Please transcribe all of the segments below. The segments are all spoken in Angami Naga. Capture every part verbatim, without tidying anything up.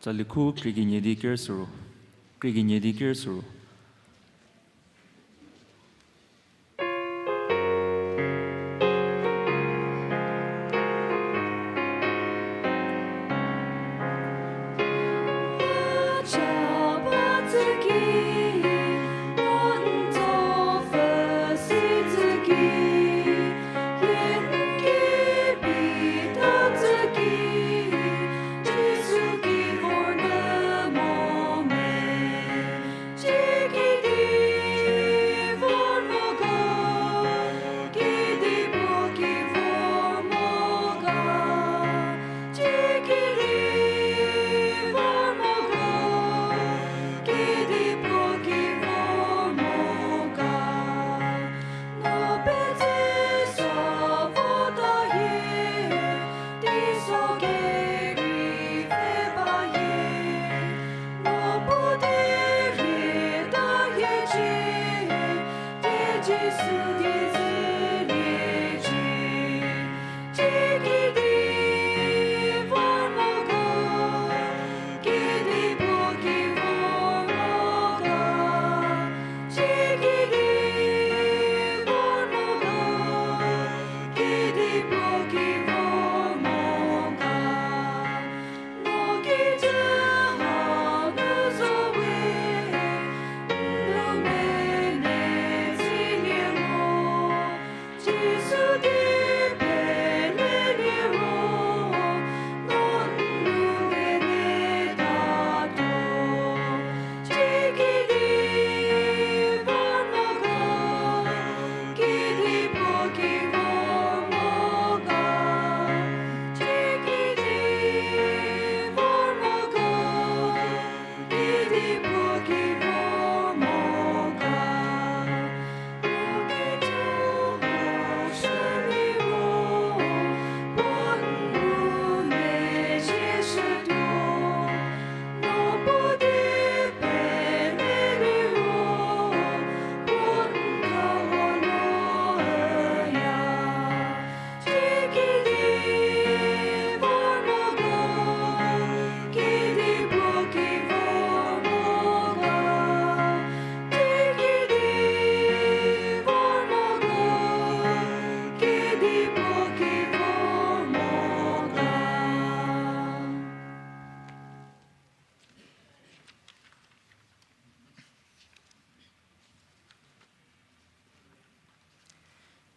Salikhu krie kenie di ker suru. Krie kenie di ker suru.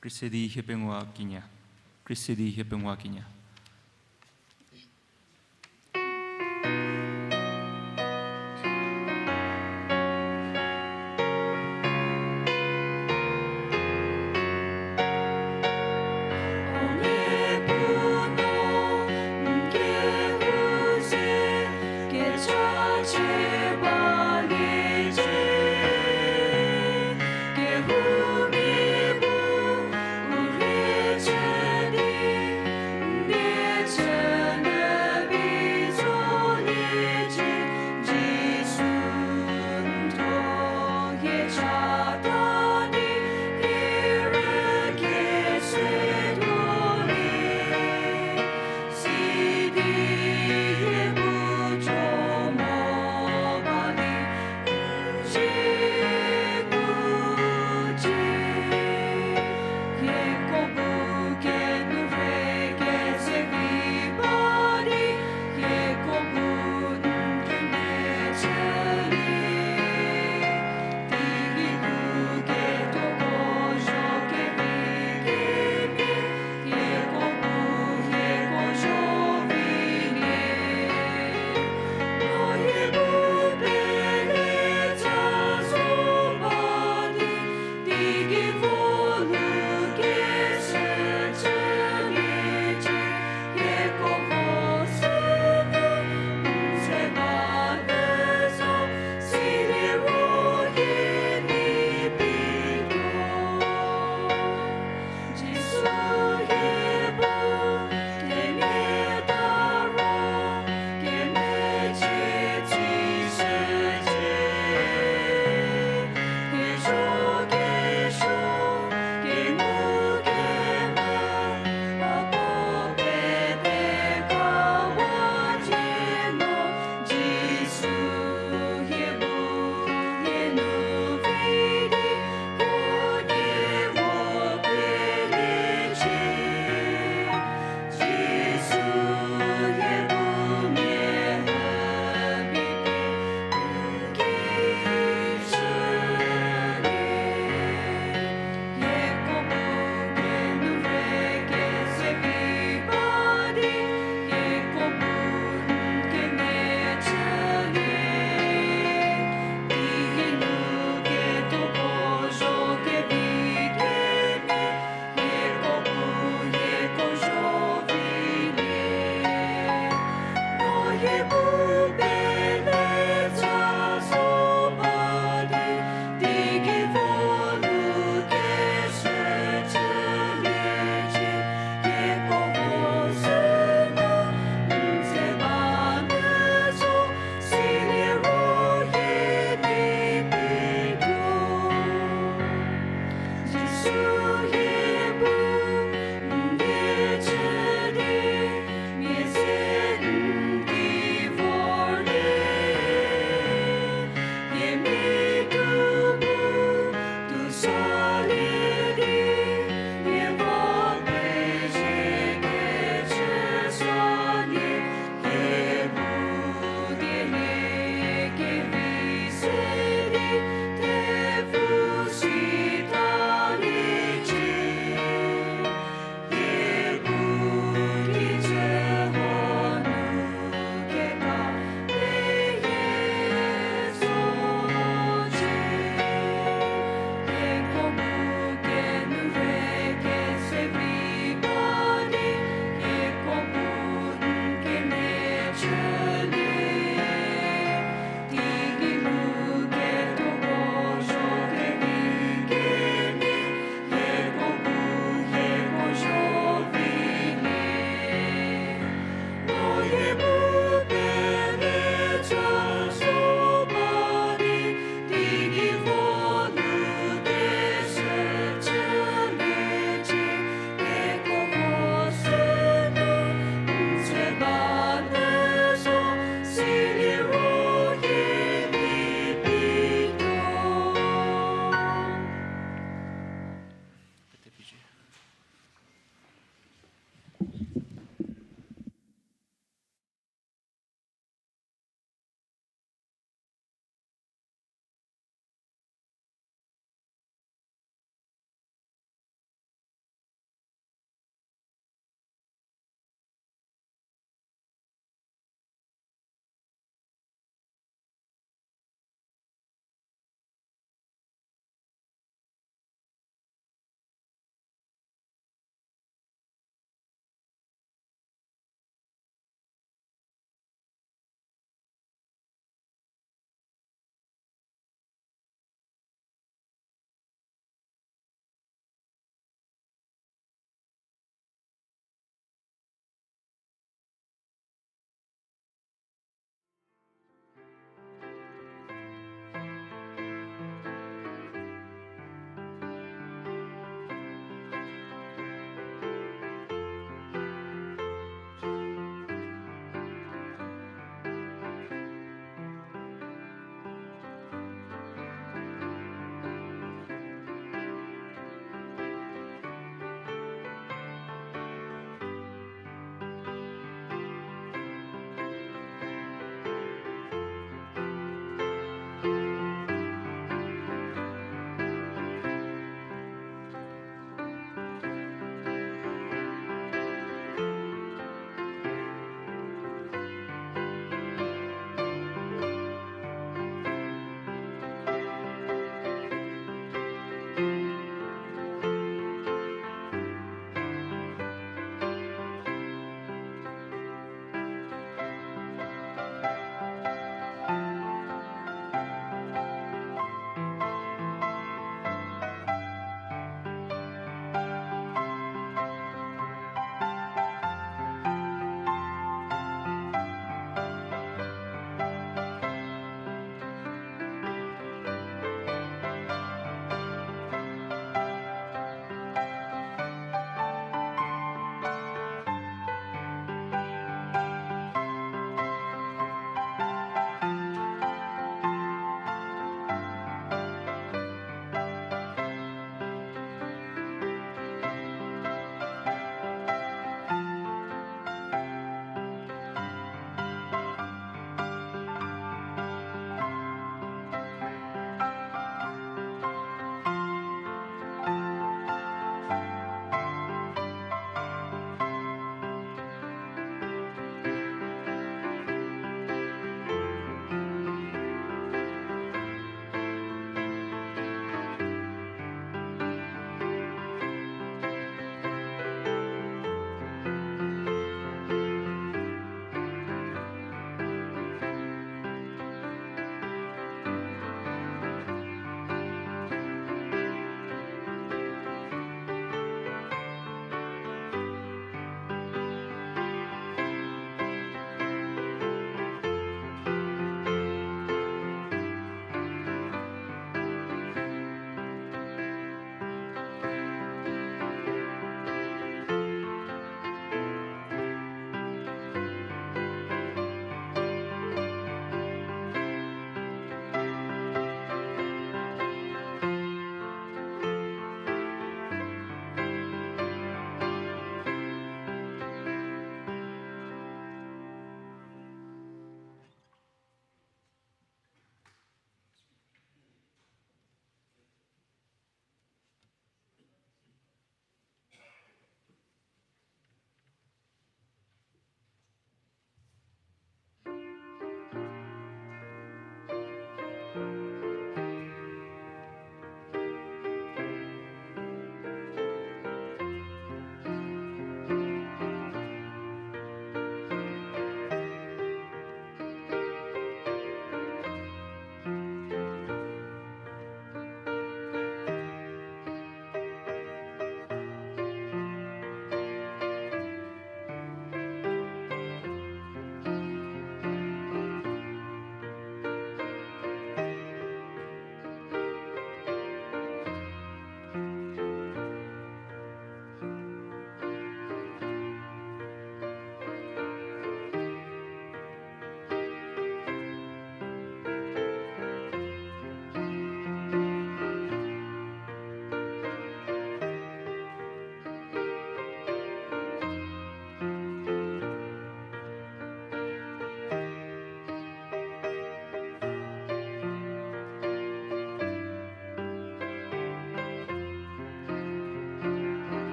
Khrista di hie pengou kenie. Khrista di hie pengou kenie.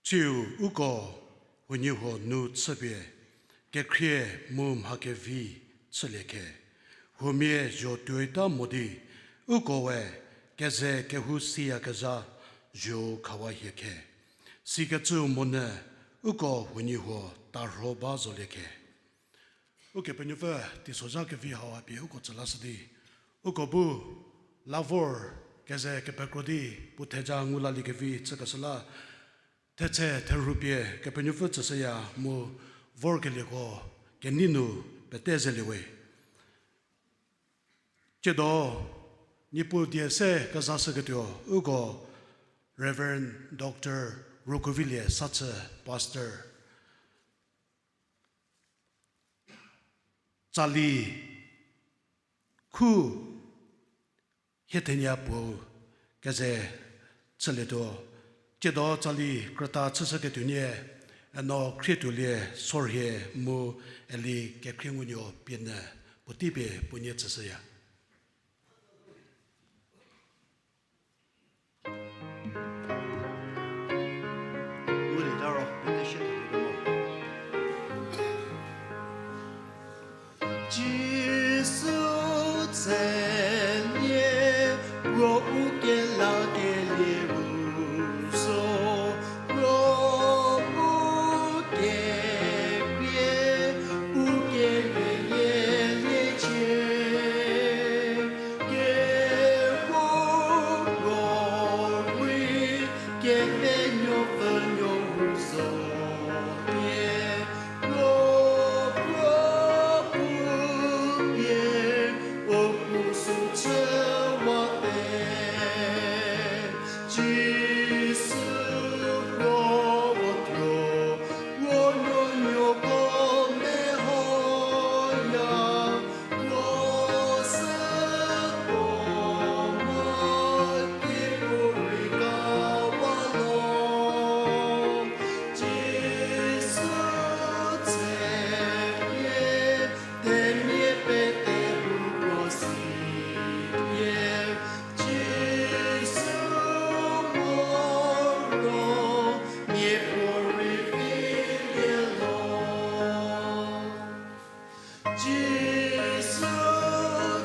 Tsiu uko huoniehuo nu chüpie, kekhrie mu mha kevi chülie khe. Huomia zho tuoita mo di, uko we keze kehou siyakezha zho khawa hie khe. Sikecü monyü uko huoniehuo tarho ba zolie khe. Ukepenuopfü teisozha kevi hau a pie uko tsü lashü di, uko bu la vor keze kepekro di puo theja ngu lalie kevi chükeshü la, thetse therhu pie Kepenuopfü tsüshüya mu vorkelieko kenei nu pete zelie we. Tsiedo, Niepuu die se kezashüketuo uko Reverend Doctor Rokovilie Sathü, Pastor. Tsali khu hie thenie puo keze chülietuo. Tsiedo tsali krüta chüshüketuo nie, eno Khrietuolie Sorhie mu Eli Kekhriengunuo pie nyü puotei pie puo nie tsüshüya. Jisu tselie, puo u kelakelie u zo, puo u kepie, u kerelie liecie. Kehoupuorei, Kepenuopfü nuou zo pie, puo, puo pie, u puo sü chüwa te. Jisu puo vo tuo, puo nuonuoko mehoya, puo sü puo ma ki puorei kawa lo. Jisu tselie, temia pete puo si pie, Jisu moro, miapuorei vilie lo. Jisu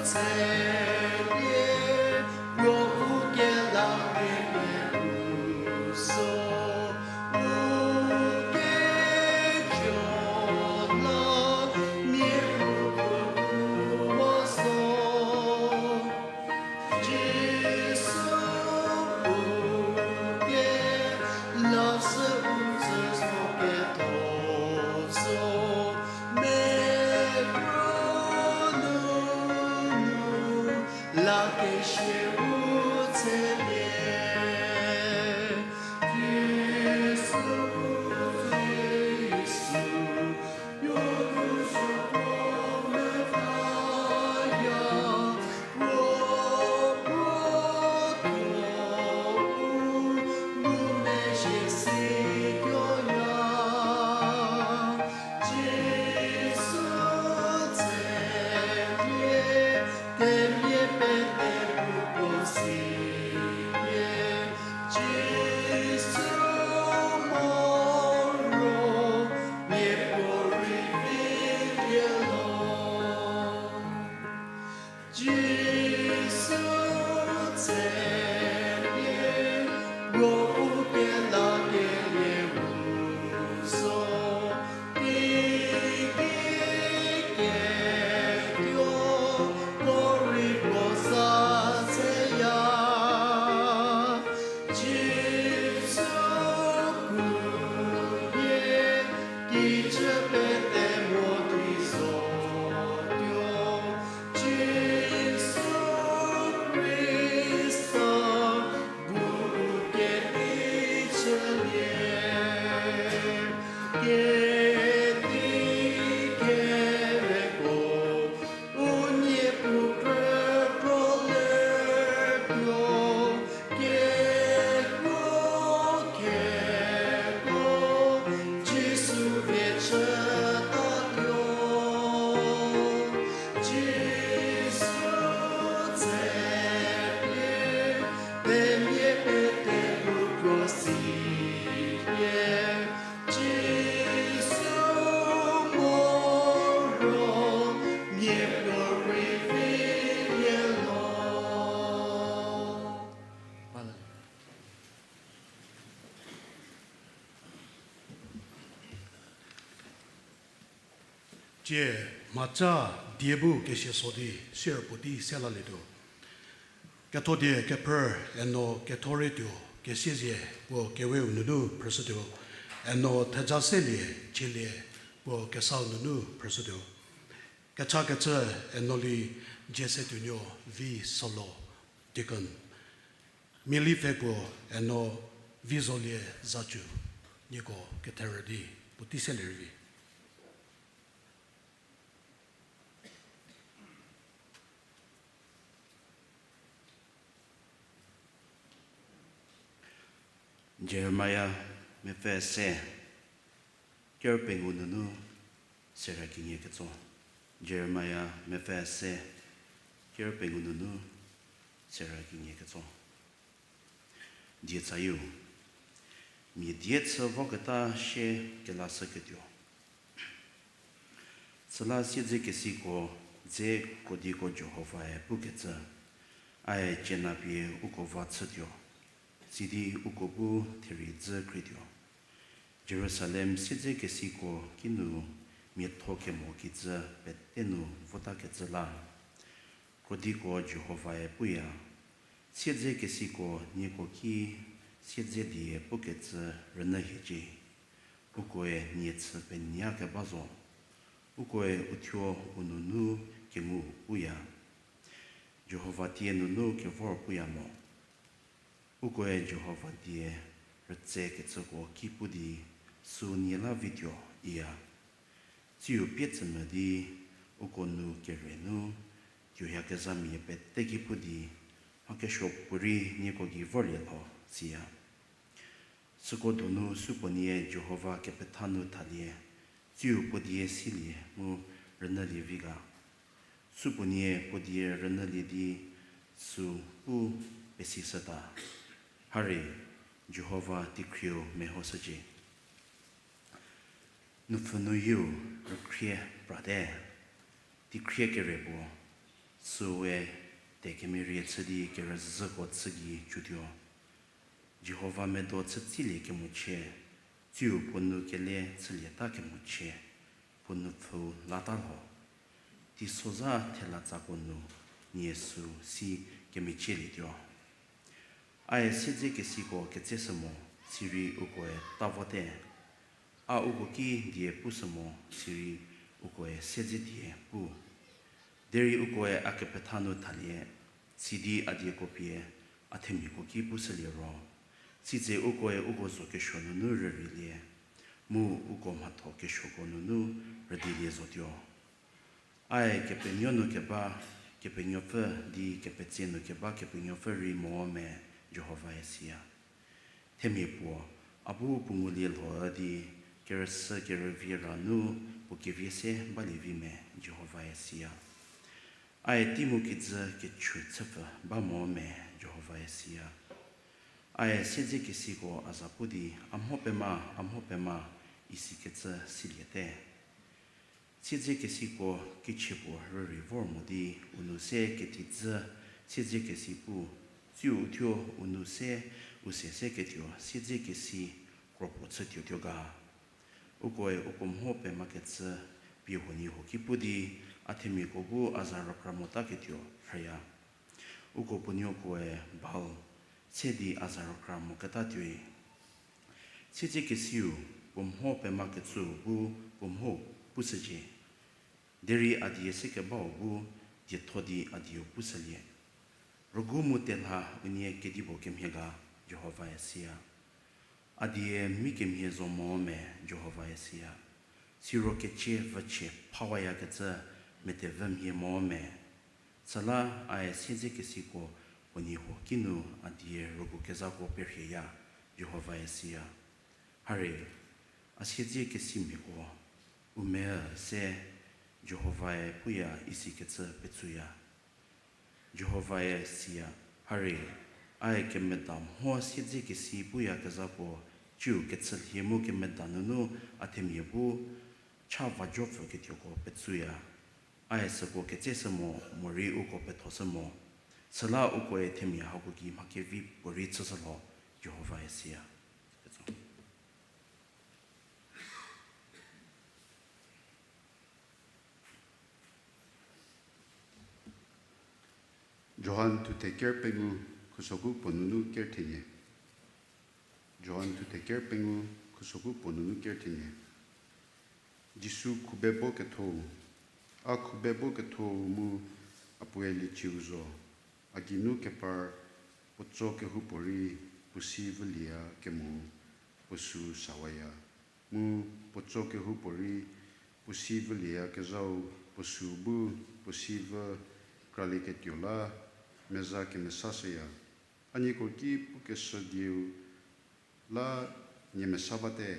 tselie, puo u kelakelie u zo, u kejo la, miapuorei puo zo. Jisu u kelashü u tsü zo ketho zo, mekro nunu lakesie u tselie. Jisu, Jisu, Tie mhaca die bu kesia so di sier puotei se lalietuo. Kethodie kephrü eno kethoretuo kesiezie puo keweu nunu phrüshütuo, eno theja selie chielie puo kesau nunu phrüshütuo. Kechakecü eno li Jiesetuonuo Vi Solo, deacon. Miali pfhe puo eno Vizolie Zacu, nieko ketherü di puotei selie rei vi. Jeremia mepfü se, ker pengou nunu sera kenie ketso. Jeremia mepfü se, ker pengou nunu sera kenie ketso. Dietsayieu, mia die chü voketa shie kelashüketuo. Süla siedzekesiko dze krodiko Jihovae pukecü, ae ciena pie uko va chütuo, sidi uko bu therei dzü kreituo. Jerusalem siedzekesiko kinu miatho kemo kijü pete nu votakecü la, krodiko Jihovae puya, siedzekesiko nieko ki siedze die pukecü rünyü hiecie. Ukoe nie chü penyakeba zo. Ukoe uthuo u nunu kengu puya, Jihova tie nunu kevor puya mo. Ukoe Jihova die rütsekecüko ki pu di süu nie la vituo iya. Tsiu pie tsümü di uko nu kere nu tuoyakezhamia pete ki pu di, mha kesuo puorei nieko gei vorlie lho, siya. Süko donu supuonie Jihova kepetha nu thalie, tsiu puo die silie mu rünyülie vi ga. Supuonie puo die rünyülie di süu pu pesishüta. Hare, Jihova teikhrieu mehoshücie. Nupfhü nu yieu rükhrie prate, teikhrie kere puo, süue tekemerie chü di kerüzhüko chü gei cutuo. Jihova medo chütsilie kemochie, tsiu puo nu kele chülieta kemochie, puo nupfhüu lata lho. Teisozha thelatsako nu nie süu si kemecielietuo. Ae siedzekesiko ketseshü mo, sirei ukoe ta vote. A uko ki die pushü mo, sirei ukoe siedze die pu. Derei ukoe a kepetha nu thalie, sidi a dieko pie a themiako ki pushülie ro, sitse ukoe uko zo kesuo nunu rüreilie, mu uko mhatho kesuoko nunu rüdilie zotuo. Ae kepenuo nu keba Kepenuopfü di kepetse nu keba Kepenuopfü rei mo me, Jihovae siya. Themia puo, a bu puo ngulie lho di, kerüsü kerüvie ra nu puo kevie se balie vi me, Jihovae siya. Ae tei mu kijü kechü chüpfü ba mo me, Jihovae siya. Ae siedzekesiko a za pu di, a mho pema, a mho pema, isikecü siliete. Siedzekesiko kichie puo rürei vor mo di, u nu se ketidzü siedzekesi pu, tsiu thuo u nu se u se se ketuo siedzekesi kropuo chütuotuo ga. Ukoe uko mho pemakecü pie huoniehuo ki pu di, a themiako bu a za rükra motaketuo rhüya. Uko puonuokoe Baal se di a za rükra moketatuoi. Siedzekesiu puo mho pemakecüu bu puo mho pushücie. Derei a die sekebau bu dietho di a dieu pushülie. Rügu mu telha unie kedipuo kemhie ga, Jihovae siya. A die mi kemhie zo mo me, Jihovae siya. Siro kecie vüchie phawayakecü metevü mhie mo me. Süla ae siedzekesiko puoniehuo kinu a die rügu kezhako perhieya, Jihovae siya. Hare, a siedzekesimiako u me se, Jihovae puya isikecü petsuya. Jihovae siya, hare, ae kemeda mho siedzekesi puyakezhako ciu kechülhie mu kemeda nunu a themia bu cha vajopfüketuoko petsuya. Ae süko ketseshü mo, morei uko pethoshü mo. Süla ukoe themia hako gei mha kevi puorei chüshü lho, Jihovae siya. Johan thuthe ker pengou, khusoku puo nunu ker thenie. Johan thuthe ker pengou, khusoku puo nunu ker thenie. Jisu khubebo ketho-u. A khubebo ketho-u mu a puoe liecieu zo. A geinu kepar puotso kehoupuorei puo si vülieya kemo puo süu sawaya. Mu puotso kehoupuorei puo si vülieyakezhau puo süu bu puo si vü kralieketuo la meza kemesashüya. A nieko ki pukeshü dieu la nie mesa bate,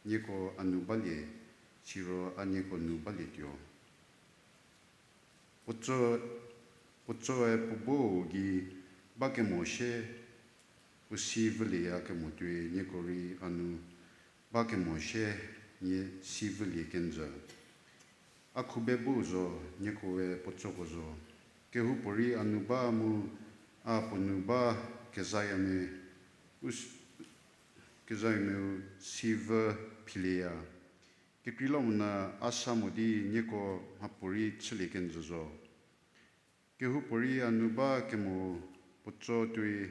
nieko a nu balie, siro a nieko nu balietuo. Puotso, puotsoe puo bou gei ba kemo shie puo si vülieyakemo tuoi nieko rei a nu ba kemo shie nie si vülie kenjü. A khubebo zo, niekoe puotsoko zo. Kehoupuorei a nu ba mu a puo nu ba kezayamia u s-, kezayamiau si vü philieya. Kekreilamonyü a sa mo di nieko mhapuorei chülie kenjü zo. Kehoupuorei a nu ba kemo puotso tuoi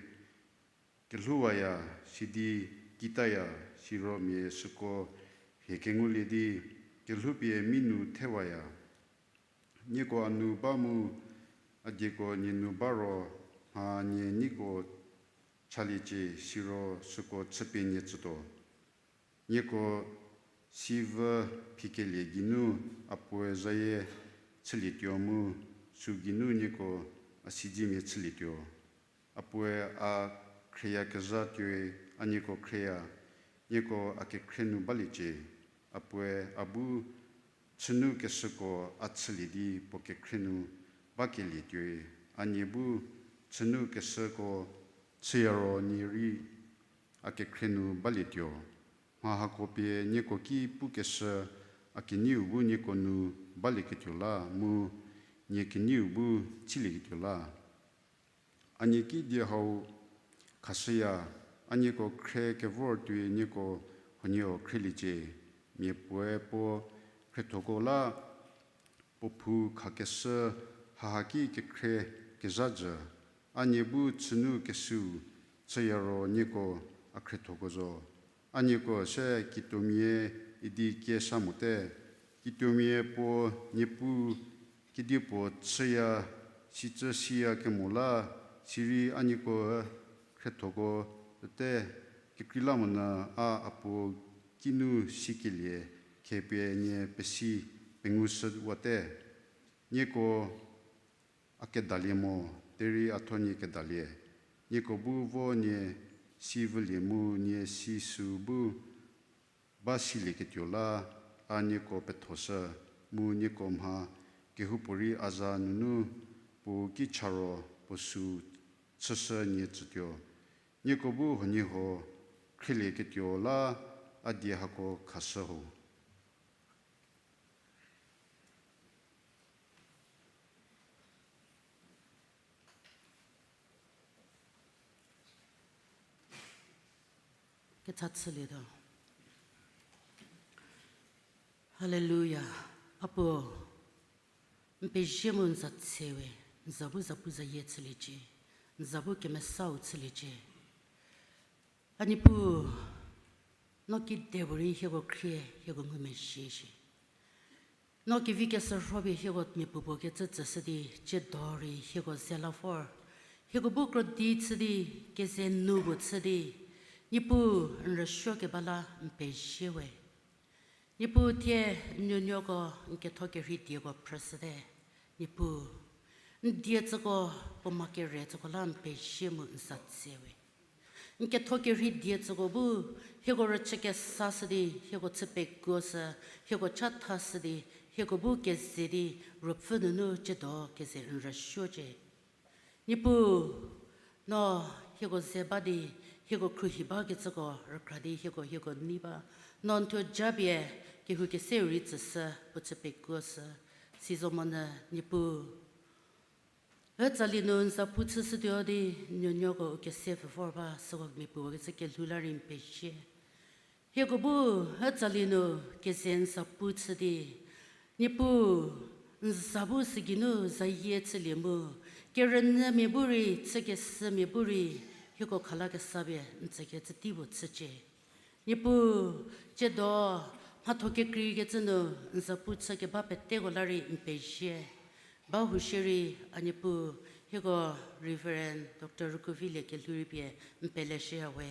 kelhouwaya, sidi kitaya, siro mia süko rhie kengulie di kelhoupie mi nu thewaya. Nieko a nu ba mu a dieko nie nu ba ro, mha nie nieko chaliecie, siro süko chüpie nie tsütuo. Nieko si vü phikelie geinu a puoe zayie chülietuo mu sü geinu nieko a siedzemia chülietuo. A puoe a khrieyakezha tuoi a nieko khrieya, nieko a kekhrie nu baliecie. A puoe a bu chünu keshüko a chülie di puo kekhrie nu bakelie tuoi, a nie bu chünu keshüko chüya ro nie rei a kekhrie nu balietuo. Mha hako pie nieko ki pukeshü a keneiu bu nieko nu balieketuo la mu nie keneiu bu chilieketuo la. A nie ki die hau khashüya, a nieko khrie kevor tuoi nieko huonie-o khrieliecie. Mia puoe puo khriethoko la puo phou khakeshü haha ki kekhrie kezha jü. A nie bu chünu keshüu chüya ro nieko a khriethoko zo. A nieko se kituomia idi kie sa mote. Kituomia puo Niepuu kedipuo chüya, sicü siya kemo la, sirei a nieko khriethoko üte. Kekreilamonyü a a puo kinu sikelie khapie nie pesi pengushüwate. Nieko a kedalie mo, derei a thuo nie kedalie. Nieko bu vo nie si vülie mu nie si süu bu ba silieketuo la, a nieko pethoshü, mu nieko mha kehoupuorei a za nunu puo ki cha ro puo süu chüshü nie tsütuo. Nieko bu huoniehuo khrielieketuo la a die hako khashü ho. Kecha chülietuo. Haleluya. A puo, n pezie mu n za tse we, n za bu zapuzayie chüliecie, n za bu kemesau chüliecie. A Niepuu, no kedipuorei hieko khrie, hieko ngumezhie shi. No kevi keshürhopie hieko mia puopuo kecü tsüshü di, tsiedo rei hieko ze la vor. Hieko bu krodi chü di, keze nu puo chü di, Niepuu, n rüsuo keba la n pezie we. Niepuu thie n nuonuoko n ketho kerhei dieko phrüshüte. Niepuu, n die tsüko, puo ma kere tsüko la n pezie mu n za tse we. N ketho kerhei die tsüko bu, hieko rüchü kesashü di, hieko chü pekuoshü, hieko chathashü di, hieko bu keze di, ruopfü nunu tsiedo keze n rüsuocie. Niepuu, no hieko ze ba di, hieko khruohi bakecüko rükra di hieko, hieko nei ba. No n thuo japie, kehou keseu rei tsüshü, puo chü pekuoshü, sizomonyü Niepuu. Ütsali nu n zapu chüshütuo di, n nuonuoko u kese pfü vor ba, süko mia puo kecü kelhou la rei n pezie. Hieko bu, ütsali nu keze n zapu chü di, Niepuu, n za bu sügeinu zayie chülie mu, Kerünyümia bu rei, chükeshümia bu rei, hieko khalakesa pie n tsükecü tei puo chücie. Niepuu, tsiedo, mhatho kekreikecü nu, n zapu chükeba peteko la rei n pezie. Ba hushierei, a Niepuu, hieko Reverend Doctor Rukuvilie kelhou rei pie n peleshüya we.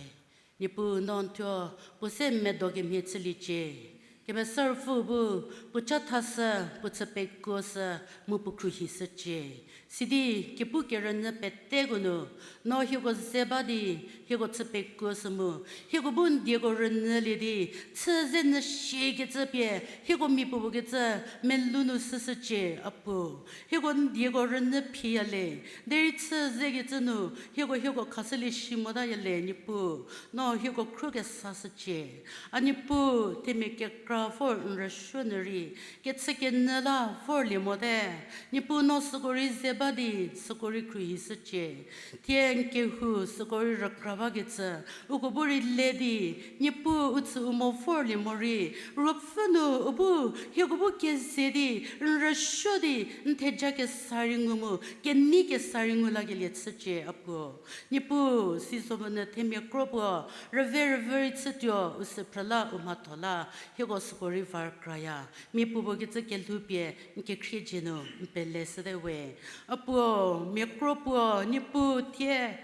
Niepuu no n thuo puo se medo kemhie chüliecie. Kemesa Ruopfü bu puo chathashü, puo chü pekuoshü, mu puo khruohishücie. Sidi kepu kerünyü peteko nu, no hieko ze ba di, hieko chü pekuoshü mu, hieko bu n dieko rünyülie di, chü ze nyü shiekecü pie, hieko miapuopuo kecü, melou nu shüshücie, a Puo. Hieko n dieko rünyü phiya le, derei chü zekecü nu, hieko hieko khashülie shi motaya le, Niepuu, no hieko khruohi kesashücie. A Niepuu, themia kekra vor n rüsuo nyü rei, kechükenyü la vorlie mote. Niepuu no süko rei ze ba di, süko rei khruohishücie. Thie n kehou süko rei rükra bakecü, uko bu rei le di, Niepuu u tsü u mo vorlie morei, Ruopfü nu u bu, hieko bu keze di, n rüsuo di, n theja kesa rei ngu mu, kenei kesa rei ngu lakelie chücie, a Puo. Niepuu, sizo monyü themia kro puo, rüve rüvü rei chütuo, u süphrü la, u mhatho la, hieko süko rei va rükraya. Miapuopuo kecü kelhou pie, n kekhrie dzie nu, n peleshüte we. A Puo, mia kro puo, Niepuu thie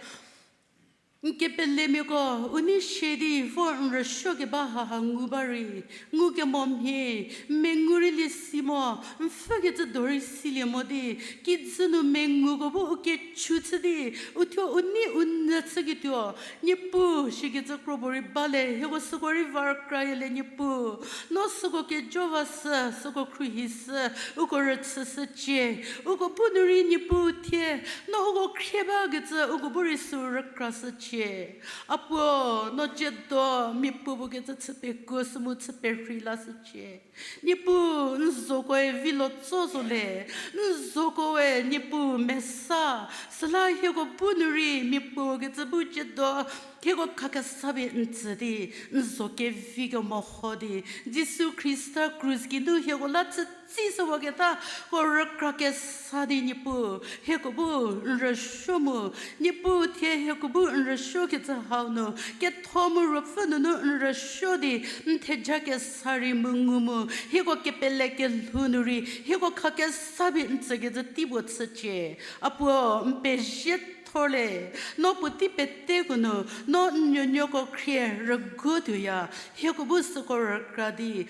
n kepelemiako, u nei shie di vor n rüsuo keba haha ngu ba rei, ngukemo mhie, mengu rei lie si mo, n pfhükecü do rei silie mo di, kijü nu menguko bu u kechu chü di, u thuo u nei u nyü chüketuo, Niepuu shikecü kro puo rei bale, hieko süko rei va rükraya le Niepuu, no süko kejo vashü, süko khruohishü, uko rüchüshücie, uko bu nu rei Niepuu thie, no uko khrie bakecü uko bu rei sü rükrashücie. A Puo, no tsiedo miapuopuo kecü chü pekuoshü mu chü perhei lashücie. Niepuu, n zokoe vilo tso zo le, n zokoe Niepuu mesa, süla hieko bu nu rei miapuopuo kecü bu tsiedo, hieko khakesa pie n tsü di, n zo kevi kemoho di, Jisu Khrista krus geinu hieko la chütsishüwaketako rükra kesa di Niepuu, hieko bu n rüsuo mu, Niepuu thie hieko bu n rüsuokecü hau nu, ketho mu Ruopfü nunu n rüsuo di, n theja kesa rei mu ngu mu, hieko kepele kelhou nu rei, hieko khakesa pie n tsükecü tei puo chücie. A Puo, n pezie thorle, no puotei peteko nu, no n nuonuoko khrie rüguo tuoya, hieko bu süko rükra di,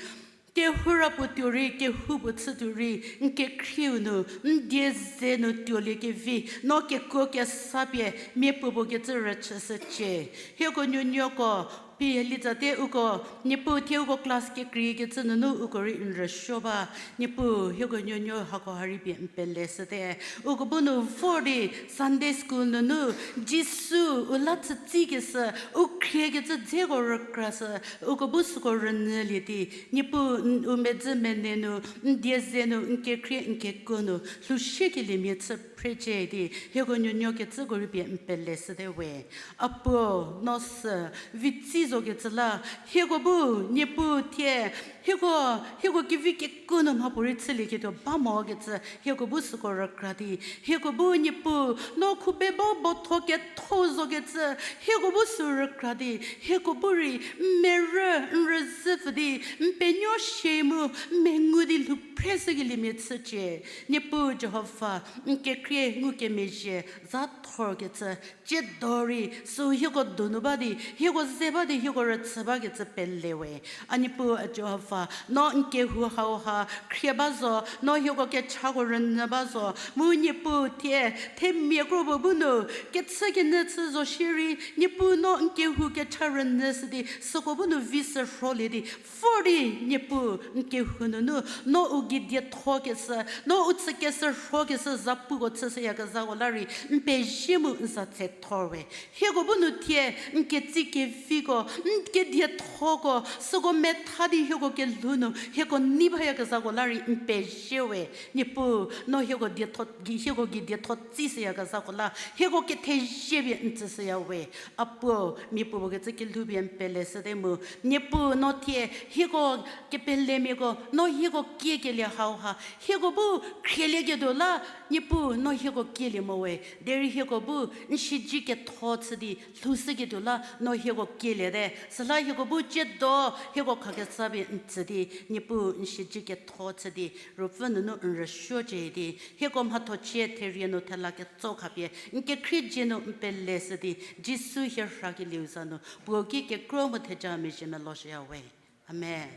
kehou ra puo tuo rei, kehou puo chü tuo rei, n kekhrieu nu, n die ze nu tuolie kevi, no kekuo kesa pie, miapuopuo kecü rüchüshücie. Hieko nuonuoko, pie litsate uko, Niepuu thie uko class kekreikecü nunu uko rei n rüsuo ba, Niepuu hieko nuonuo hako ha rei pie n peleshüte. Uko bu nu vor di Sunday school nunu, Jisu u la chütsikeshü, u khriekecü dzeko rükrashü, uko bu süko rünyülie di, Niepuu n-, u medzü mene nu, n die ze nu, n kekhrie n kekuo nu, lhoushie keliemia chü phrecie di, hieko nuonuo kecüko rei pie n peleshüte we. A Puo, no sü, vitsi zokecü la, hieko bu, Niepuu thie, hieko, hieko kevi kekuo nu mhapuorei chülieketuo ba mokecü, hieko bu süko rükra di, hieko bu Niepuu, no khubebo botho ketho zokecü, hieko bu sü rükra di, hieko bu rei, n merü, n rüzhü pfü di, n penuo shie mu, n mengu di lhou phreshükeliemia chücie, Niepuu Jihova, n kekhrie ngukemezhie, za thorkecü, tsiedo rei, süu hieko donu ba di, hieko ze ba di, hieko rüchü bakecü pele we. A Niepuu a Jihova, no n kehou hauha, khrie ba zo, no hieko kechako rünyü ba zo, mu Niepuu thie, themia kro puo bu nu, kechü kenyü chü zo shierei, Niepuu no n kehou kecha rünyüshü di, süko bu nu vi sürholie di, vor di, Niepuu n kehou nunu, no u gei diethokeshü, no u chükeshürhokeshü, zapuko chüshüyakezakola rei, n pezie mu n za tse thor we. Hieko bu nu thie, n ketsi keviko, n kediethoko, süko metha di hieko kelhou nu, hieko nei bayakezhako la rei n pezie we. Niepuu, no hieko dietho, gei, hieko gei dietho tsishüyakezhako la, hieko kethezie pie n tsüshüya we. A puo, mia puo puo kecü kelhou pie n pele shüte mu. Niepuu, no thie, hieko kepelemiako, no hieko kiekelie hauha, hieko bu khrielieketuo la, Niepuu, no hieko kielie mo we. Derei hieko bu n siedzi ketho chü di lhoushüketuo la, no hieko kieliete. Süla hieko bu tsiedo, hieko khakesa pie n tsü di, Niepuu n siedzi ketho chü di, Ruopfü nunu n rüsuocie di, hieko mhathochie therie nu thela ketso khapie, n kekhrie dzie nu n pele shü di, Jisu hie rhakelieu za nu, puo ki kekro mu theja mezhie meloshüya we. Amen.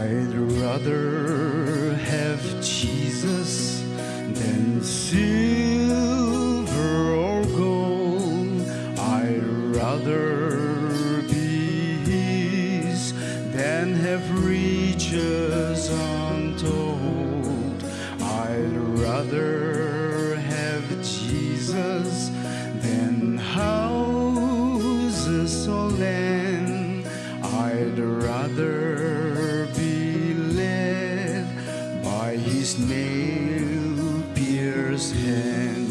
I'd rather have Jesus than silver or gold. I'd rather be his than have riches untold. I'd rather have Jesus than houses or land. I'd rather be led by his nail-pierced hand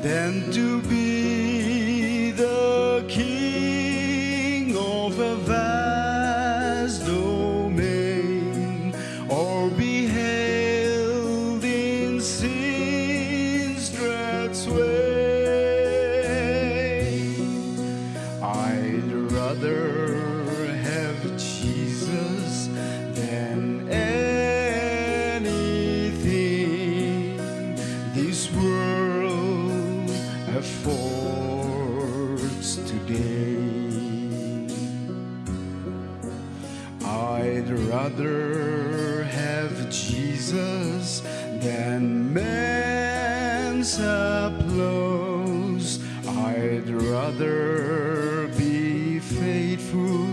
than to be the king of a vast domain or be held in sin's dread sway. I'd rather have Jesus than anything this world affords today. I'd rather have Jesus than man's applause. I'd rather be faithful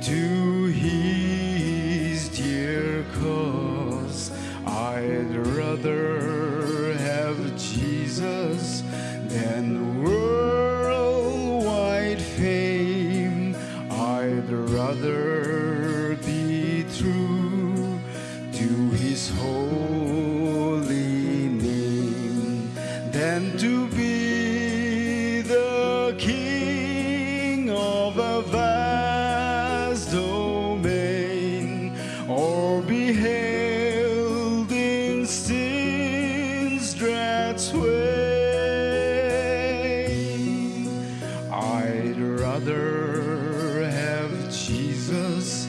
to his dear cause. I'd rather have Jesus than worldwide fame. I'd rather be true to his holy name than to be the king of a vast domain or be held in sin's dread sway. I'd rather have Jesus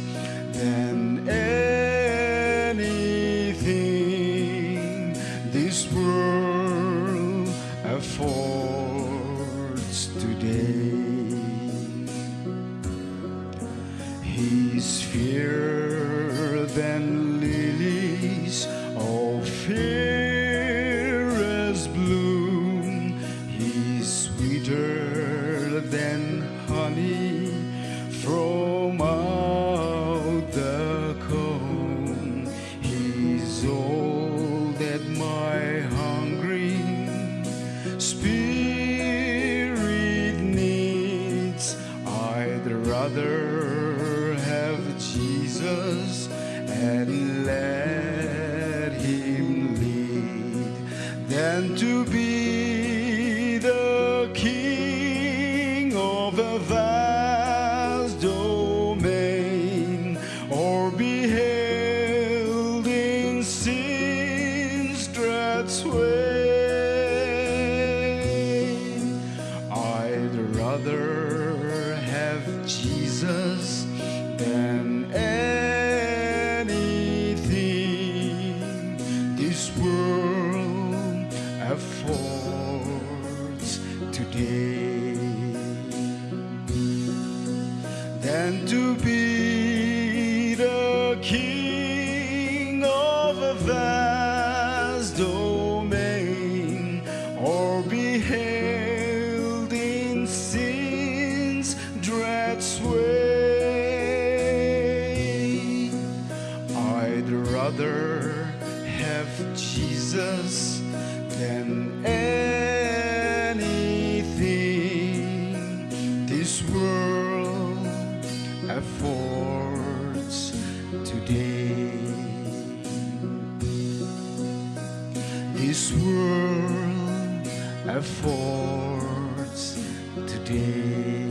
than anything this world affords today. He's fairer than lilies of fairest bloom. He's sweeter than honey from out the comb. He's all that my hungering spirit needs. I'd rather have Jesus and let him lead than to be the king of world affords today than to be the king of a vast domain or be held in sin's dread sway. I'd rather have Jesus than anything this world affords today. This world affords today.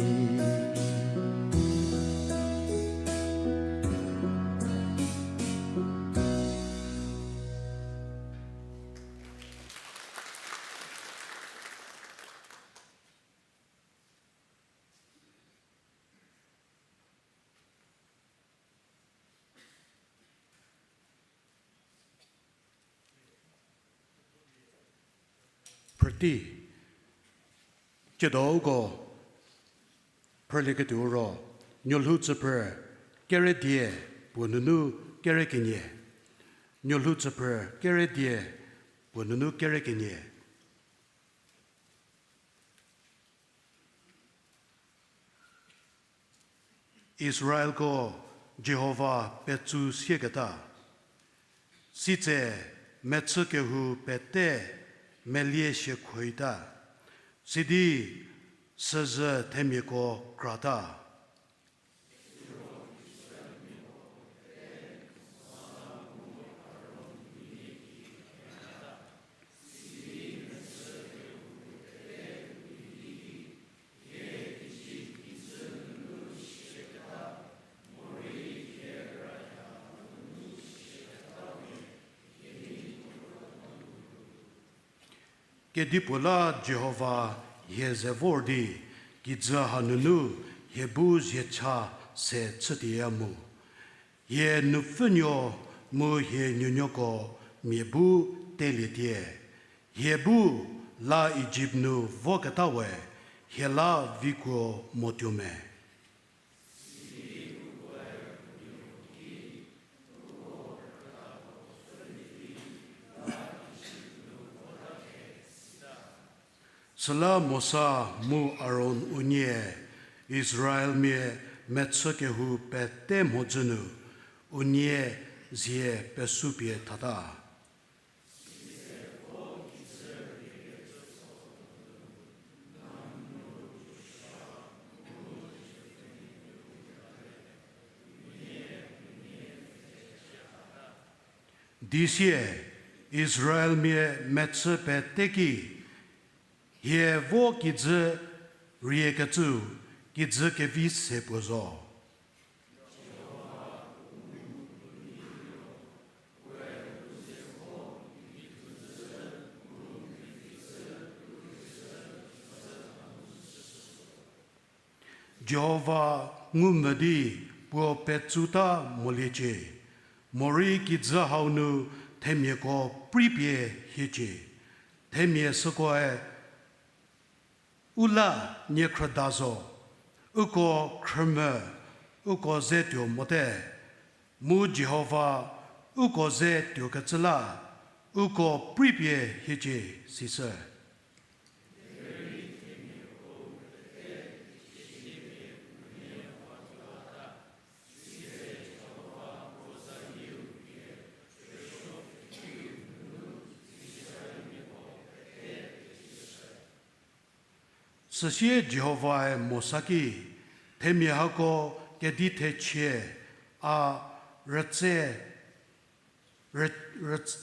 Phrüti, tsiedo uko phrülieketuo ro, Nuolhou tsüphrü kere die puo nunu kere kenie. Nuolhou tsüphrü kere die puo nunu kere kenie. Israelko Jihova petsu sieketa. Sitse mechü kehou pete melie shiekhoita, sidi süzhü themiako krata. Kedipuo la Jihova hie ze vor di, kijü hanunu hie bu zhiecha se chütieya mu. Hie nupfünuo mu hie nuonuoko mia bu telietie. Hie bu la Ijipt nu voketa we, hie la vikuo motuo me. Süla Mosa mu Aron unie Israelmia mechü kehou pete mhodzü nu unie zie pesupie thata. Di sie, Israelmia mechü pete ki, hie vo kijü riekecüu, kijü kevi se puo zo. Jihova ngumvü di puo petsuta moliecie, morei kijü hau nu themiako pripie hiecie. Themia sükoe, u la niekhrüda zo, uko khrümvü, uko ze tuo mote, mu Jihova uko ze tuokecü la, uko pripie hiecie, sishü. Süsie Jihovae Mosa ki, themia hako kedi thechie a rütse, rü-, rüt-,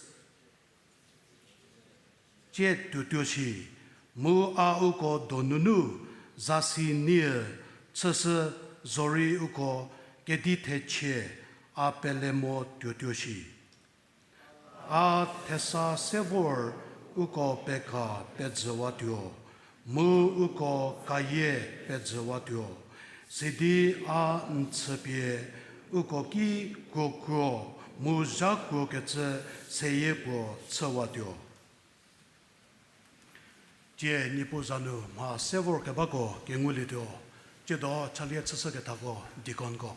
tsie tuotuo shi, mu a uko donunu zasi nie chüshü zorei uko kedi thechie a pele mo tuotuo shi. A thesa se vor uko peka pejüwatuo, mu uko kayie pejüwatuo, sidi a n chüpie uko ki kuokuo mu zhakuo kecü seyie puo chüwatuo. Tie Niepuu za nu mha se vorkebako kengulietuo, tsiedo chalie chüshükethako deaconko.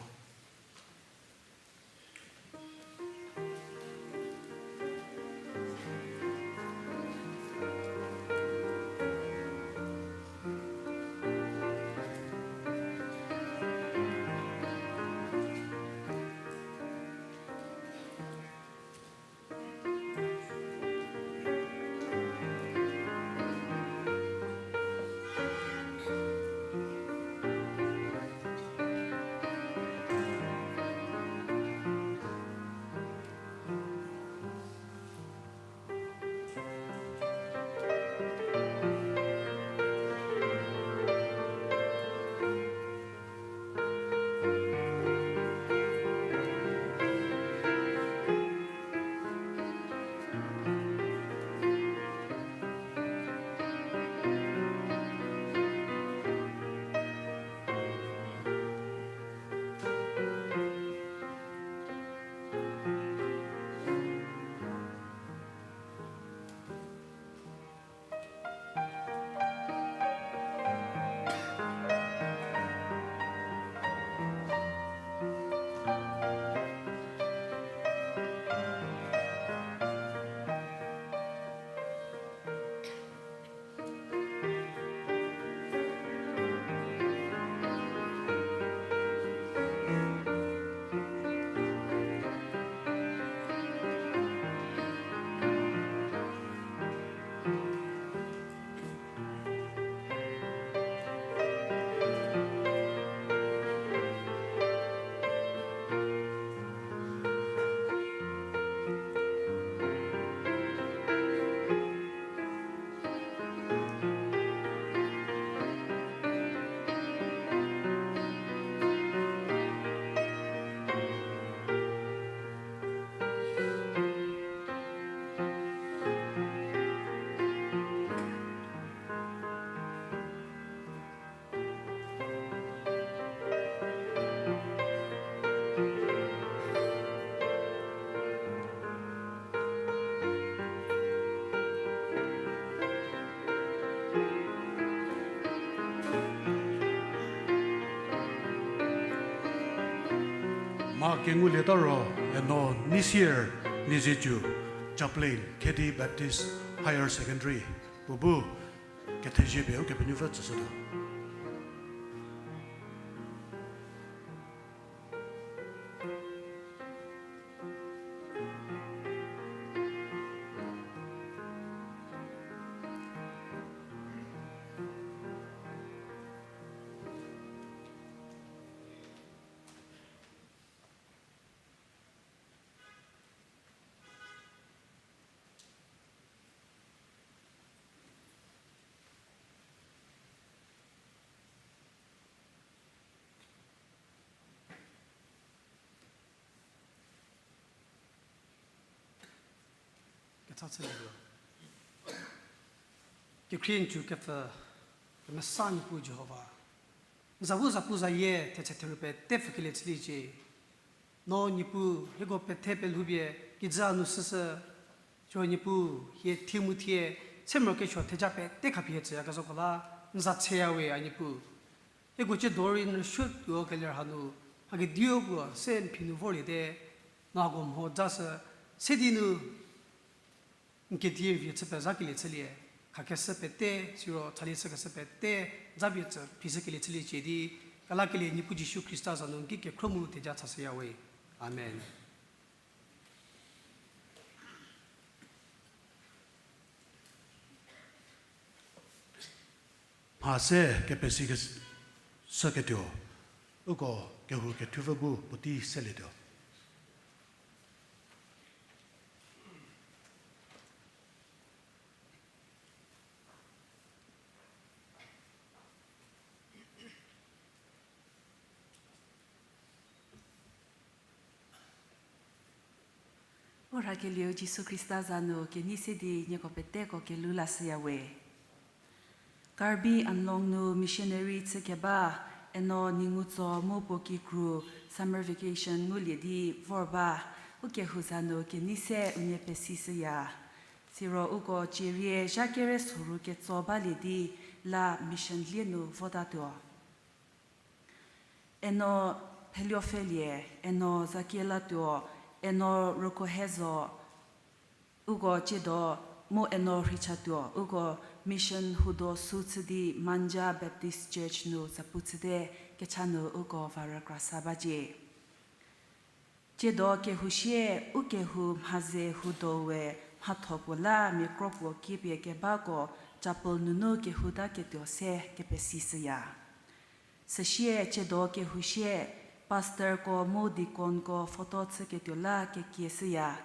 Mha kengulieta ro, eno Nisir Nizietsu, Chaplain, Khedi Baptist Higher Secondary, puo bu kethezie pie Ukepenuopfü tsüshütuo. Kecha chülietuo. Kekhrie n cü kepfü, kemesa Niepuu Jihova, n za bu zapuzayie thetse theru pete pfükelie chüliecie. No Niepuu hieko pethe pelhoupie kijü nu süsü, siro Niepuu hie thie mu thie se morokesuo theja pete khapie tsüyakezhako la n za cheya we a Niepuu. Hieko tsiedo rei n rüsuotuo keler hanu, hakediu puo se n phi nu vorliete, no hako mho ja sü, se di nu n kedi rüvie chü pezhakelie chülie, khakeshü pete, siro chalie chükeshü pete, japie tsü phishükelie chüliecie di, kelakelie Niepuu Jisu Khrista za nu n ki kekhro mu theja chashüya we. Amen. Mha se kepesi kes-, shüketuo, uko kehou kethupfü bu puotei selietuo. Vorkelieu Jisu Khrista za nu kenei se di nieko peteko kelhou lashüya we. Karbi Anglong nu missionary chükeba, eno Ningutso mu puo kikru summer vacation ngulie di vor ba. Ukehou za nu kenei se unie pesishüya. Siro uko cierie zha kere soru ketso balie di la mission lie nu votatuo. Eno Pheliofelie, Eno Zakielatuo, Eno Rükohezo, uko tsiedo mu Eno Rhichatuo, uko mission hudo sü chü di Manja Baptist Church nu zapu chüte, kecha nu uko va rükrasa bacie. Tsiedo kehou sie, ukehou mhaze hudo we mhatho puo la mia kro puo kiepie kebako chapel nunu kehouta ketuo se kepesishüya. Süsie tsiedo kehou sie, pastorko mu deaconko photo chüketuo la kekieshüya,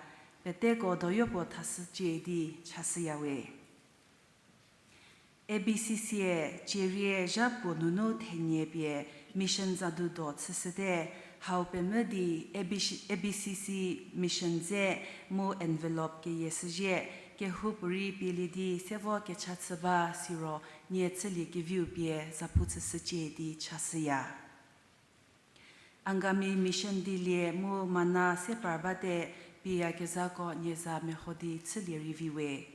peteko doyopuo thashücie di chashüya we. A B C C-e cierie zha puo nunu thenie pie mission zadu do chüshüte, hau pemvü di A B C, A B C C mission dze mu envelope keyieshüzhie, kehoupuorei pielie di se vo kecha chü ba siro nie chülie keviu pie zapu chüshücie di chashüya. Angami mission dilie mu mana se par bate, pieyakezhako nie za meho di chülie rei vi we.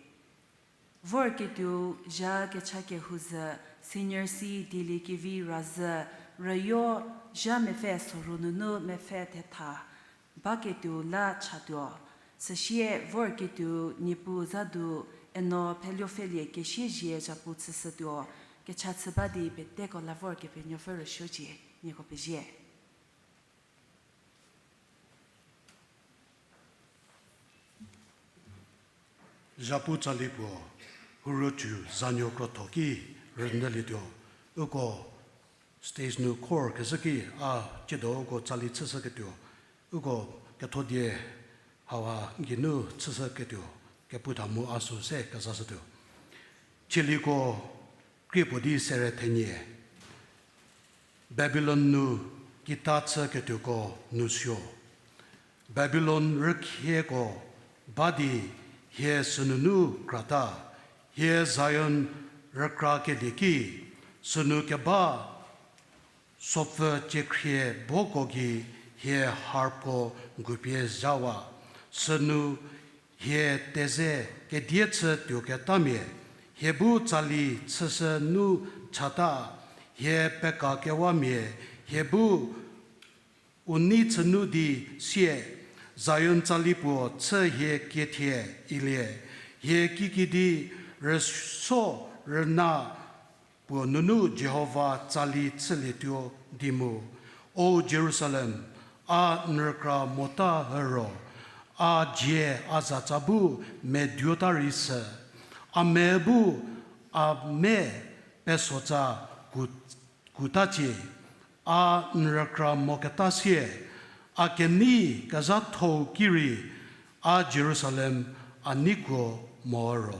Vorketuou zha kecha kehou zhü, Senior C Dieliekevi Razhü, rüyo zha mepfü soru nunu mepfü thetha baketuo la chatuo. Süsie vorketuou Niepuu zadu Eno Pheliofelie Kesiezie zapu chüshütuo, kecha chü ba di peteko la vor Kepenuopfü rüsuocie, nieko pezie. Zapu tsali puo, huruocu zanuo krotho ki rünyülietuo, uko stage nu khor kezhü ki a tsiedo uko tsali chüshüketuo, uko kethodie hauha geinu chüshüketuo, keputha mu a sü se kezashütuo. Chieliko krie puo di sere thenie. Babilon nu kita chüketuoko nu suo. Babilon rükhieko ba di hie sünunu krata, hie Zion rükrakelie ki, sünu keba sopfü ciekhrie boko gei hie harpko ngupie zhawa, sünu hie teze kedie chü tuoketamia, hie bu tsali chüshü nu chata, hie pekakewamia, hie bu u nei chünu di sie, Zion tsali puo chü hie kiethie ilie, hie kikidi rüso rüna puo nunu Jihova tsali chülietuo di mu. O Jerusalem, a n rükra mota hüro, a dzie a zatsa bu meduota rei sü, a me bu a me pesotsa ku, kutacie, a n rükra moketa sie, a kenei kezhathou ki rei, a Jerusalem a neikuo mo ro.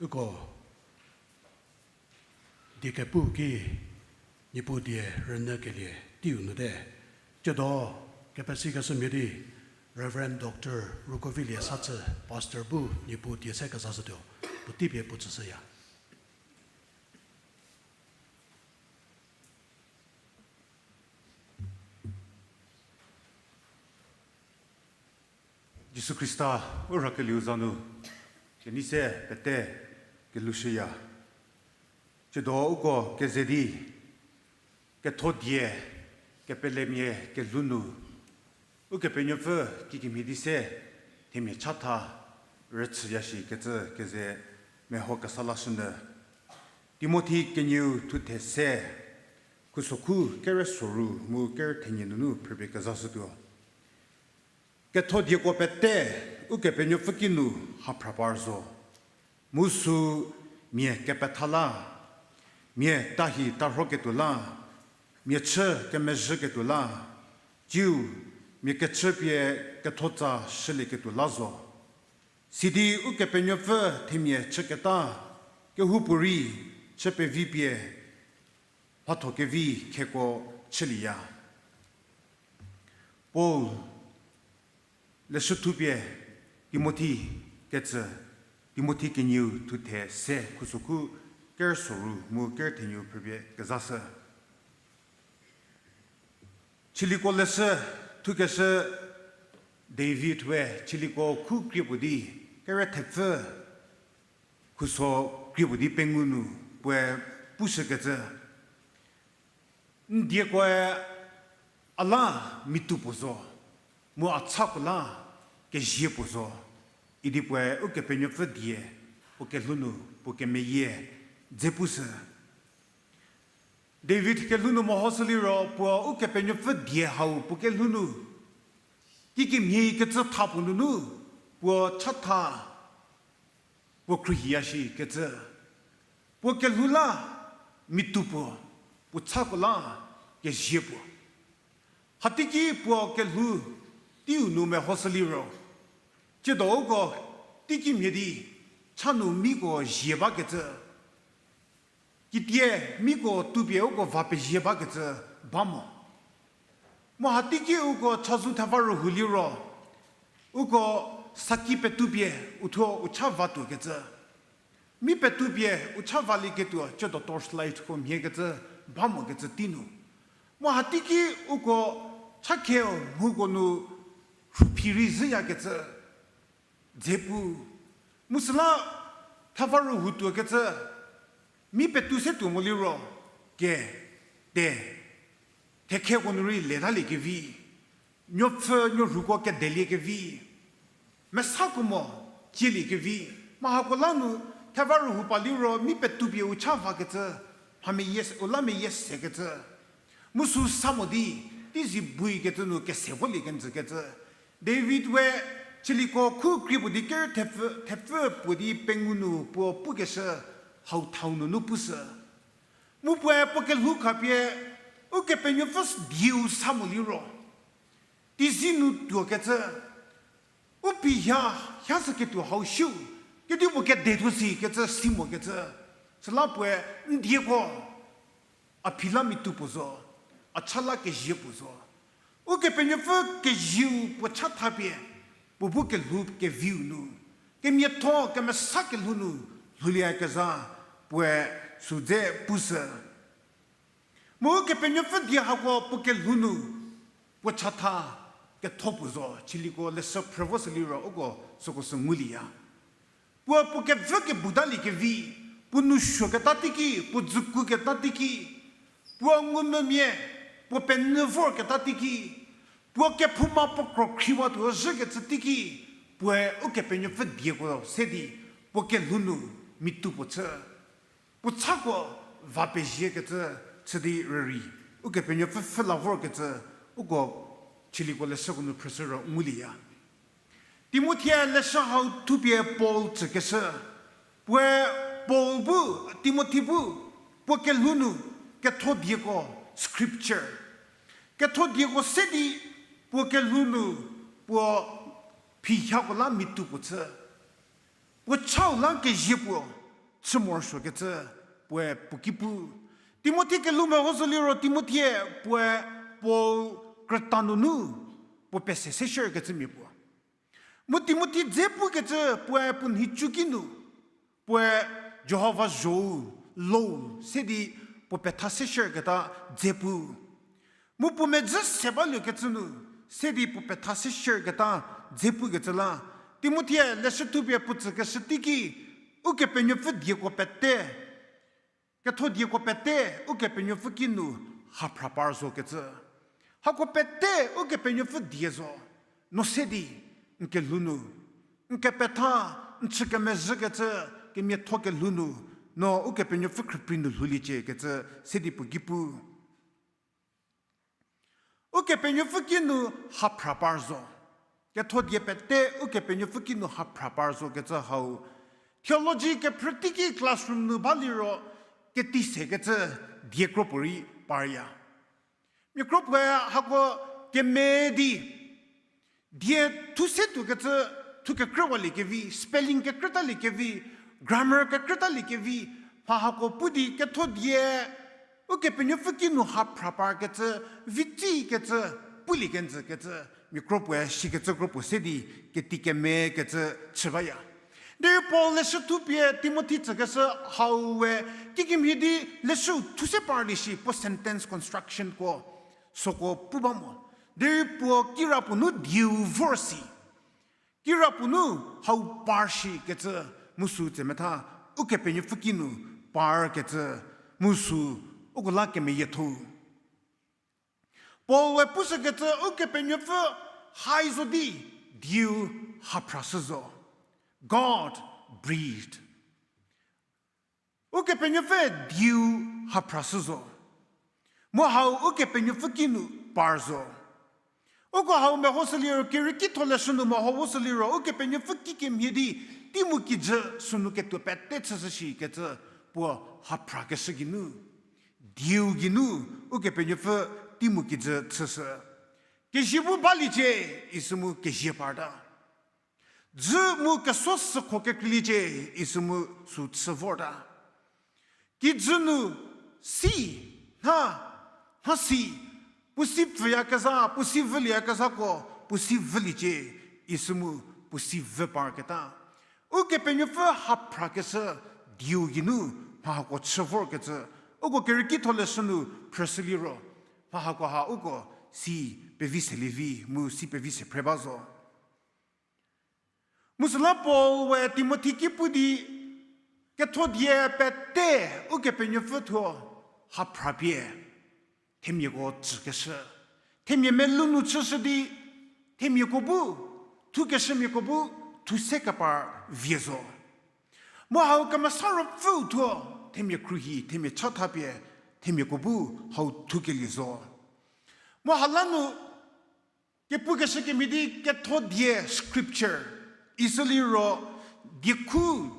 Uko die kepu ki Niepuu die rünyükelie teiu nu te. Tsiedo kepesikeshü mhie di Reverend Doctor Rukovilie Satsü, Pastor bu Niepuu die se kezashütuo, puotei pie puo tsüshüya. Jisu Khrista u rhakelieu za nu kenei se pete kelushüya. Tsiedo uko keze di ketho die kepelemia kelhou nu Ukepenuopfü kikemhie di se themia chatha rüchüya shikecü keze meho kesa lashünyü. Timothi kenieu thuthe se, khusokhu kerü soru mu kerü thenie nunu phrüpie kezashütuo. Ketho dieko pete Ukepenuopfü kinu haphra par zo. Mu sü mia kepetha la, mia tahi tarhoketuo la, mia chü kemezhüketuo la, tsiu mia kechü pie kethotsa shülieketuo la zo. Sidi Ukepenuopfü themia chüketa kehoupuorei chü pevi pie mhatho kevi kheko chülieya. Paul leshü thupie Timothi ketsü, Timothi kenieu thuthe se khusokhu kerü soru mu kerü thenieu phrüpie kezashü. Chiliko leshü thukeshü David we chiliko khu krie puo di kerü thepfü khuso krie puo di pengou nu puoe pushükecü, n diekoe a la mitu puo zo, mu a chako la kezie puo zo, idi puoe Ukepenuopfü die puo kelhou nu puo kemeyie dze pushü. David kelhou nu mehoshü liro puo Ukepenuopfü die hau puo kelhou nu kikemhie kecü tha puo nunu puo chatha puo khruohiya shikecü. Puo kelhou la mitu puo, puo chako la kezie puo. Hateiki puo kelhou teiu nu mehoshü liro, tsiedo uko teiki mhie di cha nu miko zie bakecü, kitie miko tupie uko va pezie bakecü ba mo. Mu hateiki uko chazou theva rühou liro, uko saki petupie uthuo u cha vatuokecü, mi petupie u cha valieketuo tsiedo torchlight ko mhiekecü ba mokecü tei nu. Mu hateiki uko chakhie mhuko nu rhuphi rei zhüyakecü dze pu. Mu süla theva rühou tuokecü, mi petu se tuo mo liro, ke, te, thekheko nu rei letaliekevi, nuopfü nuorhuko kedeliekevi, mesako mo cieliekevi, mha hako la nu theva rühou pa liro mi petupie u cha vakecü, mha meyie se, u la meyie sekecü. Mu sü sa mo di, teizie buikecü nu kese volie kenjükecü. David we chiliko khu krie puo di kerü thepfü, thepfü puo di pengou nu puo pukeshü hau thau nunu pushü. Mu puoe puo kelhou khapie Ukepenuopfü dieu sa mo liro, teizie nu tuokecü, u phi ha, ha shüketuo hau shiu, kedipuo kede thuo sikecü si mokecü, süla puoe n dieko a phi la mitu puo zo, a cha la kezie puo zo. Ukepenuopfü kezieu puo chathapie, puo bu kelhou keviu nu, kemiatho kemesa kelhou nu lhoulieyakezha puoe sü dze pushü. Mu Ukepenuopfü die hako puo kelhou nu puo chatha ketho puo zo, chiliko leshü phrü vo sü liro uko süko sü ngulieya. Puo puo kevü kebutaliekevi, puo nou suoketa teiki, puo dzükuketa teiki, puo ngumvümia, puo penyü vorketa teiki, puo kephouma puo kro khriwatuo zhükecü teiki, puoe Ukepenuopfü dieko se di puo kelhou nu mitu puo chü, puo chako va peziekecü chü di rürei, Ukepenuopfü pfhü la vorkecü, uko chiliko leshüko nu phrüshü ro ngulieya. Timothi-e leshü hau thupie Paul tsükeshü, puoe Paul bu, Timothi bu, puo kelhou nu ketho dieko, scripture, ketho dieko se di puo kelhou nu puo phi hako la mitu puo chü, puo chau la kezie puo, chü morosuokecü puoe puo ki pu. Timothi kelhou meho zo liro Timothie puoe Paul krüta nunu puo pese se shierkecü mia puo. Mu Timothi dze pukecü puoe puo nhicu ki nu, puoe Jihova zho-u, lou, se di puo petha se shierketa dze pu. Mu puo medzü se baliekecü nu, se di puo petha se shierketa dze pukecü la, Timothie leshü thupie puo tsükeshü teiki, Ukepenuopfü dieko pete, ketho dieko pete, Ukepenuopfü ki nu haphra par zokecü. Hako pete Ukepenuopfü die zo, no se di, n kelhou nu, n kepetha, n chü kemezhükecü, kemiatho kelhou nu, no Ukepenuopfü khrüprei nu lhouliecie kecü, se di puo ki pu. Ukepenuopfü ki nu haphra par zo. Ketho die pete Ukepenuopfü ki nu haphra par zokecü hau. Theology kephrü teiki classroom nu baliro keti sekecü die kropuorei parya. Mia kropuoe hako keme di, die thu se tuokecü, thu kekrüwaliekevi, spelling kekrütaliekevi, grammar kekrütaliekevi, mha hako pu di ketho die, Ukepenuopfü ki nu haphra parkecü, vitsikecü, pulie kenjükecü, mia kropuoe sikecü kropuo se di, keti keme kecü chü baya. Derei Paul leshü thupie Timothi tsükeshü hau we, kikemhie di leshüu thu se parlie shi puo sentence constructionko, süko pu ba mo. Derei puo kirapuo nu dieu vor si. Kirapuo nu hau par shikecü mu sü tsemetha, Ukepenuopfü ki nu parkecü mu sü uko la kemeyiethou. Paul we pushükecü Ukepenuopfü hai zo di dieu haphrashü zo. God breathed. Ukepenuopfü dieu haphrashü zo. Mu hau Ukepenuopfü ki nu par zo. Uko hau mehoshü liro, kerieki tho leshü nu meho voshü liro, Ukepenuopfü kikemhie di, tei mu kijü sünu ketuo pete chüshü shikecü puo haphrakeshü geinu, dieu geinu, Ukepenuopfü tei mu kijü chüshü. Kezie bu baliecie, isü mu kezie parta. Dzü mu keso sükho kekreiliecie, isü mu sü chü vorta. Kijü nu si, nha, nha si, puo si pfhüyakezha, puo si vülieyakezhako, puo si vüliecie, isü mu puo si vü parketa. Ukepenuopfü haphrakeshü dieu geinu mha hako chü vorkecü, uko kerieki tho leshü nu phrüshü liro, mha hako ha uko si pevi selie vi mu si pevi se phre ba zo. Mu süla Paul we Timothi ki pu di, ketho die pete Ukepenuopfü thuo haphrapie themiako tsükeshü, themia melou nu chüshü di, themiako bu, thukeshümiako bu, thuse kepar vie zo. Mu hau Kemesa Ruopfüu thuo themia khruohi, themia chathapie, themiako bu hau thukelie zo. Mu hala nu kepukeshü kemhie di ketho die scripture, isü liro diekhu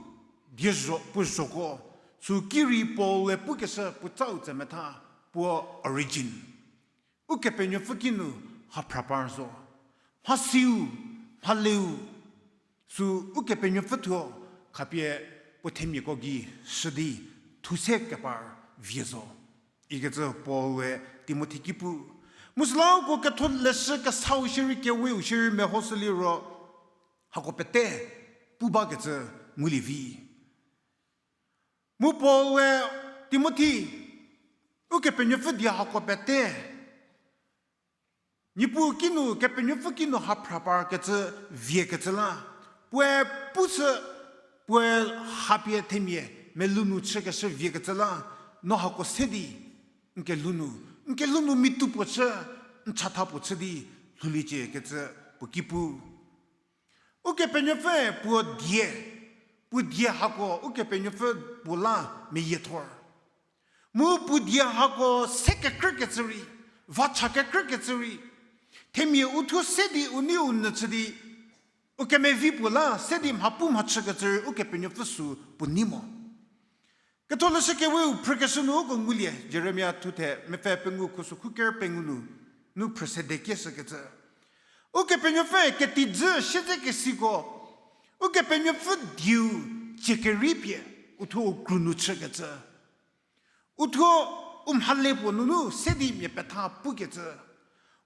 die zho, puo zhoko, sü ki rei Paul-e pukeshü puo tsau tsemetha, puo origin. Ukepenuopfü ki nu haphra par zo. Mhasiu, mhaleu, sü Ukepenuopfü thuo khapie puo themiako gei shü di thuse kepar vie zo. Ikecü Paul-e Timothi ki pu. Mu süla uko ketho leshü kesau shierei keweu shierei mehoshü liro, hako pete pu bakecü ngulie vi. Mu Paul-e Timothi, Ukepenuopfü die hako pete Niepuu ki nu, Kepenuopfü ki nu haphra parkecü viekecü la, puoe pushü, puoe hapie themia melou nu chükeshü viekecü la, no hako se di n kelhou nu, n kelhou nu mitu puo chü, n chatha puo chü di lhouliecie kecü puo ki pu. Ukepenuopfü puo die, puo die hako Ukepenuopfü puo la meyiethor. Mu puo die hako se kekrükecü rei, vacha kekrükecü rei, themia uthuo se di u nei u nyü chü di, u kemevi puo la se di mhapu mhachükecü rei Ukepenuopfü sü puo nei mo. Ketholeshü keweu phrükeshü nu uko ngulie, Jeremia thuthe mepfü pengou khusokhu ker pengou nu, nu phrü sede kieshükecü. Ukepenuopfü ketijü siedzekesiko, Ukepenuopfü dieu cie kerei pie, uthuo u kru nu chükecü. Uthuo u mhale puo nunu se di mia petha pukecü.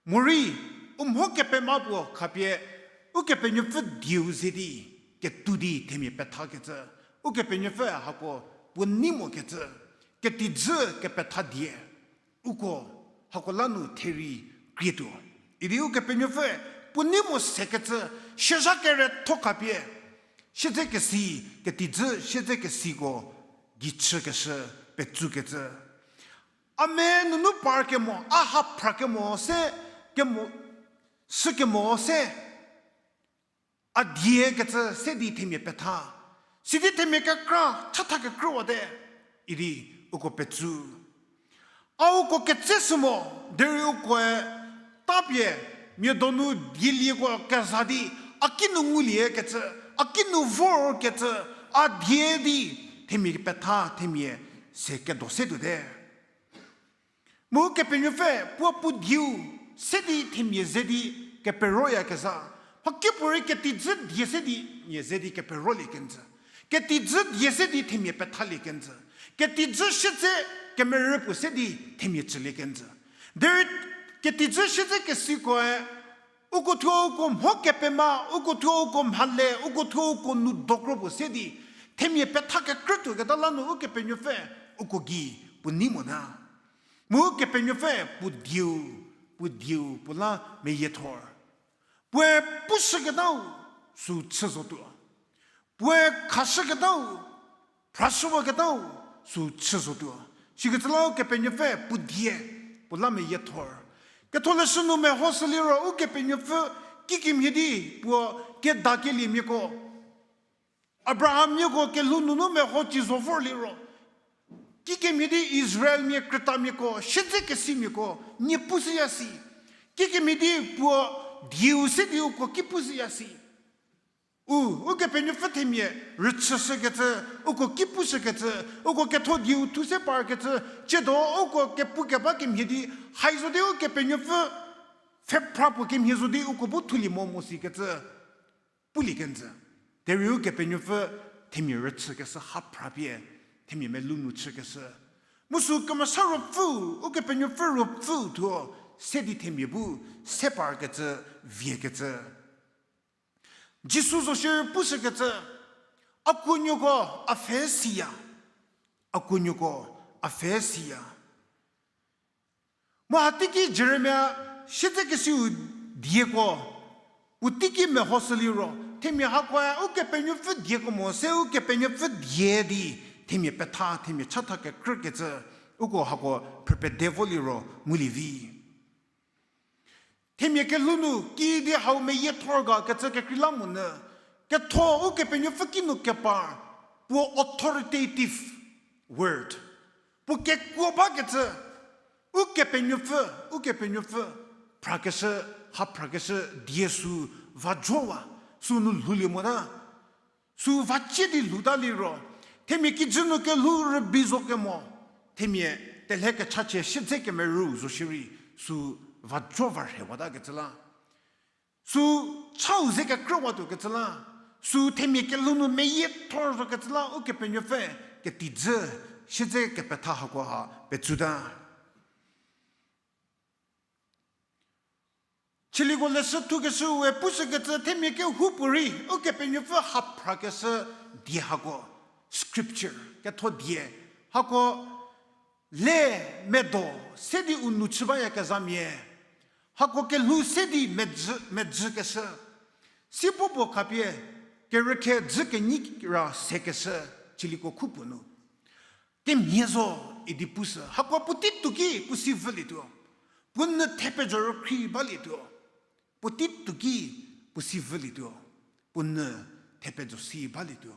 Morei, u mho kepema puo khapie, Ukepenuopfü dieu ze di, ketou di themia pethakecü. Ukepenuopfü hako puo nei mokecü. Ketijü kepetha die. Uko, hako la nu therei krietuo. Idi Ukepenuopfü puo nei mo sekecü, siezha kere tho khapie. Siedzekesi, ketijü siedzekesiko gei chükeshü petsukecü. A me nunu par kemo, a ha phra kemo se, kemo, sü kemo se, a die kecü se di themia petha. Sidi themia kekra, chatha kekrüwate, idi uko petsu. A uko ketse sü mo, derei ukoe tapie, mia donu dielieko keza di, a kinu ngulie kecü, a kinu vor kecü, a die di, themia petha, themia se kedo se tuote. Mu Kepenuopfü puo puo dieu se di themia ze di keperoyakezha. Mhakipuorei ketijü die se di mia ze di keperolie kenjü. Ketijü die se di themia pethalie kenjü. Ketijü siedze kemerü puo se di themia chülie kenjü. Derei ketijü siedzekesikoe uko thuo uko mho kepema, uko thuo uko mhale, uko thuo uko nu dokro puo se di, themia petha kekrütuoketa la nu Ukepenuopfü uko gei puo nei mota. Mu Ukepenuopfü puo dieu, puo dieu puo la meyiethor. Puoe pushüketau sü chü zotuo. Puoe khashüketau, phrashüwaketau sü chü zotuo. Sikecü la Ukepenuopfü puo die, puo la meyiethor. Ketholeshü nu mehoshü liro Ukepenuopfü kikemhie di puo kedakeliemiako, Abrahammiako kelhou nunu meho ci zo vor liro, kikemhie di Israelmia krütamiako, siedzekesimiako, nie pushüya si. Kikemhie di puo dieu se di uko ki pushüya si. U, Ukepenuopfü themia rüchüshükecü, uko ki pushükecü, uko ketho dieu thu se parkecü, tsiedo uko kepu keba kemhie di, hai zo di Ukepenuopfü pfhephra puo kemhie zo di uko bu thulie mo mo sikecü pulie kenjü. Derei Ukepenuopfü themia rüchükeshü ha phrapie, themia melou nu chükeshü. Mu sü kemesa ruopfü, Ukepenuopfü ruopfü thuo, se di themia bu, se parkecü, viekecü. Jisu zo shierei pushükecü, a kuonuoko a pfhe siya, a kuonuoko a pfhe siya. Mu hateiki Jeremia siedzekesiu dieko, puo teiki mehoshü liro, themia hakoe Ukepenuopfü dieko mo se Ukepenuopfü die di, themia petha, themia chatha kekrükecü, uko hako phrüpede vo liro ngulie vi. Themia kelhou nu kiüdi hau meyiethor ga kecü kekreilamonyü, ketho Ukepenuopfü kinu kepar, puo authoritative word. Puo kekuo bakecü, Ukepenuopfü, Ukepenuopfü, phrakeshü, ha phrakeshü die sü vajowa, sü nu lhoulie mota. Sü vacie di lhouta liro, themia kijü nu kelhou rübei zo kemo, themia telhe kechachie siedze kemerü zo shierei, sü vajo va rhewata kecü la. Sü chau ze kekrüwatuo kecü la, sü themia kelhou nu meyiethor zo kecü la, Ukepenuopfü ketijü, siedze kepetha hakoha petsuta. Chülieko leshü thukeshüe pushükecü themia kehoupuorei, Ukepenuopfü ha phrakeshü die hako, scripture, ketho die, hako le medo se di u nu chü bayakezhamia, hako kelhou se di medzü, medzükeshü. Sipuo puo khapie, kerükhe dzü kenyi ra sekeshü, chülieko khupuo nu. Kemhie zo idi pushü, hako puotei tuoki puo si vülietuo. Puo nyü thepejo rükhri balietuo. Puotei tuoki puo si vülietuo. Puo nyü thepejo si balietuo.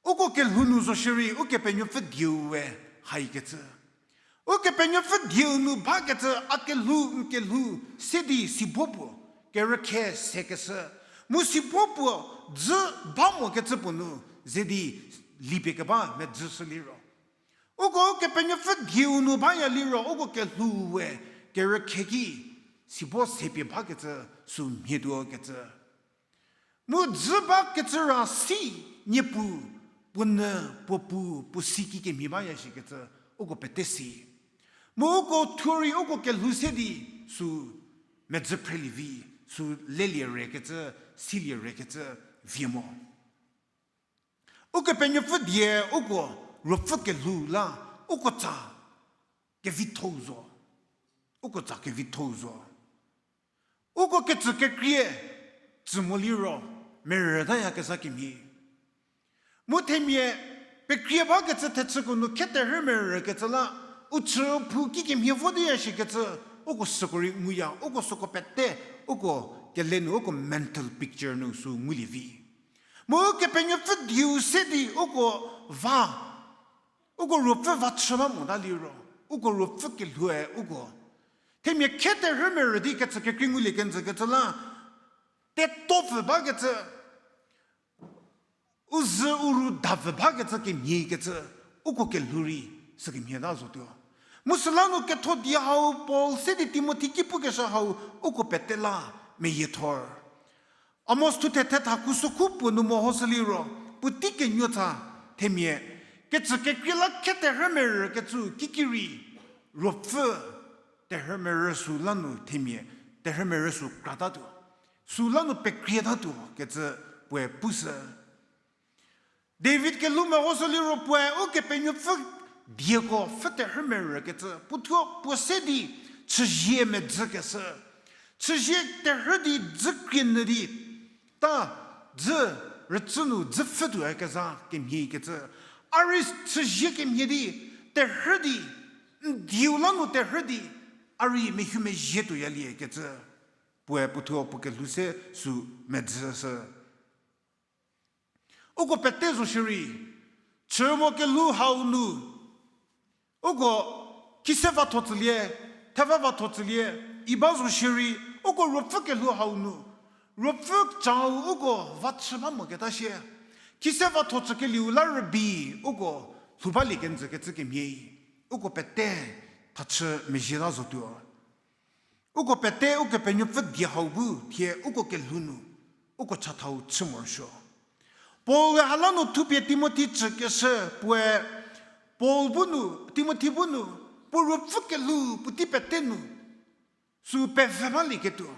Uko kelhou nu zo shierei, Ukepenuopfü dieu we haikecü. Ukepenuopfü dieu nu bakecü a kelhou, n kelhou, se di sibo puo, kerükhe sekeshü. Mu sibo puo, dzü ba mokecü puo nu, ze di lipie keba medzüshü liro. Uko Ukepenuopfü dieu nu baya liro, uko kelhou we, kerükhe ki, sibo sepie bakecü, sü mhietuo kecü. Mu dzü bakecü ra si, Niepuu, puo nyü, puo pu, puo si kikemhie baya shikecü, uko pete si. Mu uko thuo rei uko kelhou se di, sü medzü phrelie vi, sü lelie rekecü, silie rekecü, vie mo. Ukepenuopfü die uko ruopfü kelhou la, uko tsa kevithou zo. Uko tsa kevithou zo. Uko kecü kekrie, tsü mo liro, merütayakezha kemhie. Mu themia, pekrie bakecü thechüko nu kheterhü merükecü la, u chü u phu kikemhie vo diya shikecü, uko süko rei nguya, uko süko pete, uko kele nu, uko mental picture nu sü ngulie vi. Mu Kepenuopfü dieu se di uko va, uko ruopfü va chü ba mota liro, uko ruopfü kelhoue uko. Themia kheterhü merü di kecü kekrei ngulie kenjü kecü la, teto pfü bakecü, u zü u ru da pfü bakecü kemhie kecü, uko kelhou rei sükemhie ta zotuo. Mu süla nu ketho die hau Paul se di Timothi ki pukeshü hau uko pete la meyiethor. Amos thuthe thetha khusokhu puo nu mehoshü liro, puotei kenuo tha themia, kecü kekrie la kheterhü merü kecü kikirei, ruopfü terhü merü sü la nu themia, terhü merü sü kratatuo, sü la nu pekrietatuo kecü puoe pushü. David kelhou mehoshü liro puoe Ukepenuopfü dieko pfhü terhü merü kecü, puothuo puo se di chüzie medzü keshü. Chüzie terhü di dzü krie nyü di, ta dzü rücü nu dzü pfhütuoyakezha kemhie kecü. A rei chüzie kemhie di, terhü di, n dieu la nu terhü di, a rei mehumezhie tuoyalie kecü. Puoe puothuo puo kelhou se sü medzüshü. Uko pete zo shierei, chü mo kelhou hau nu, uko khise vatho tsülie, theva vatho tsülie, i ba zo shierei, uko ruopfü kelhou hau nu, ruopfü chau uko va chü ba moketa shie, khise vatho tsükelieu la rübei, uko lhou balie kenjü kecü kemhie, uko pete thachü mezhie la zotuo. Uko pete Ukepenuopfü die hau bu thie uko kelhou nu, uko chathau chü morosuo. Paul-e hala nu thupie Timothi chükeshü puoe, Paul bu nu, Timothi bu nu, puo ruopfü kelhou puotei pete nu, sü pevü balieketuo.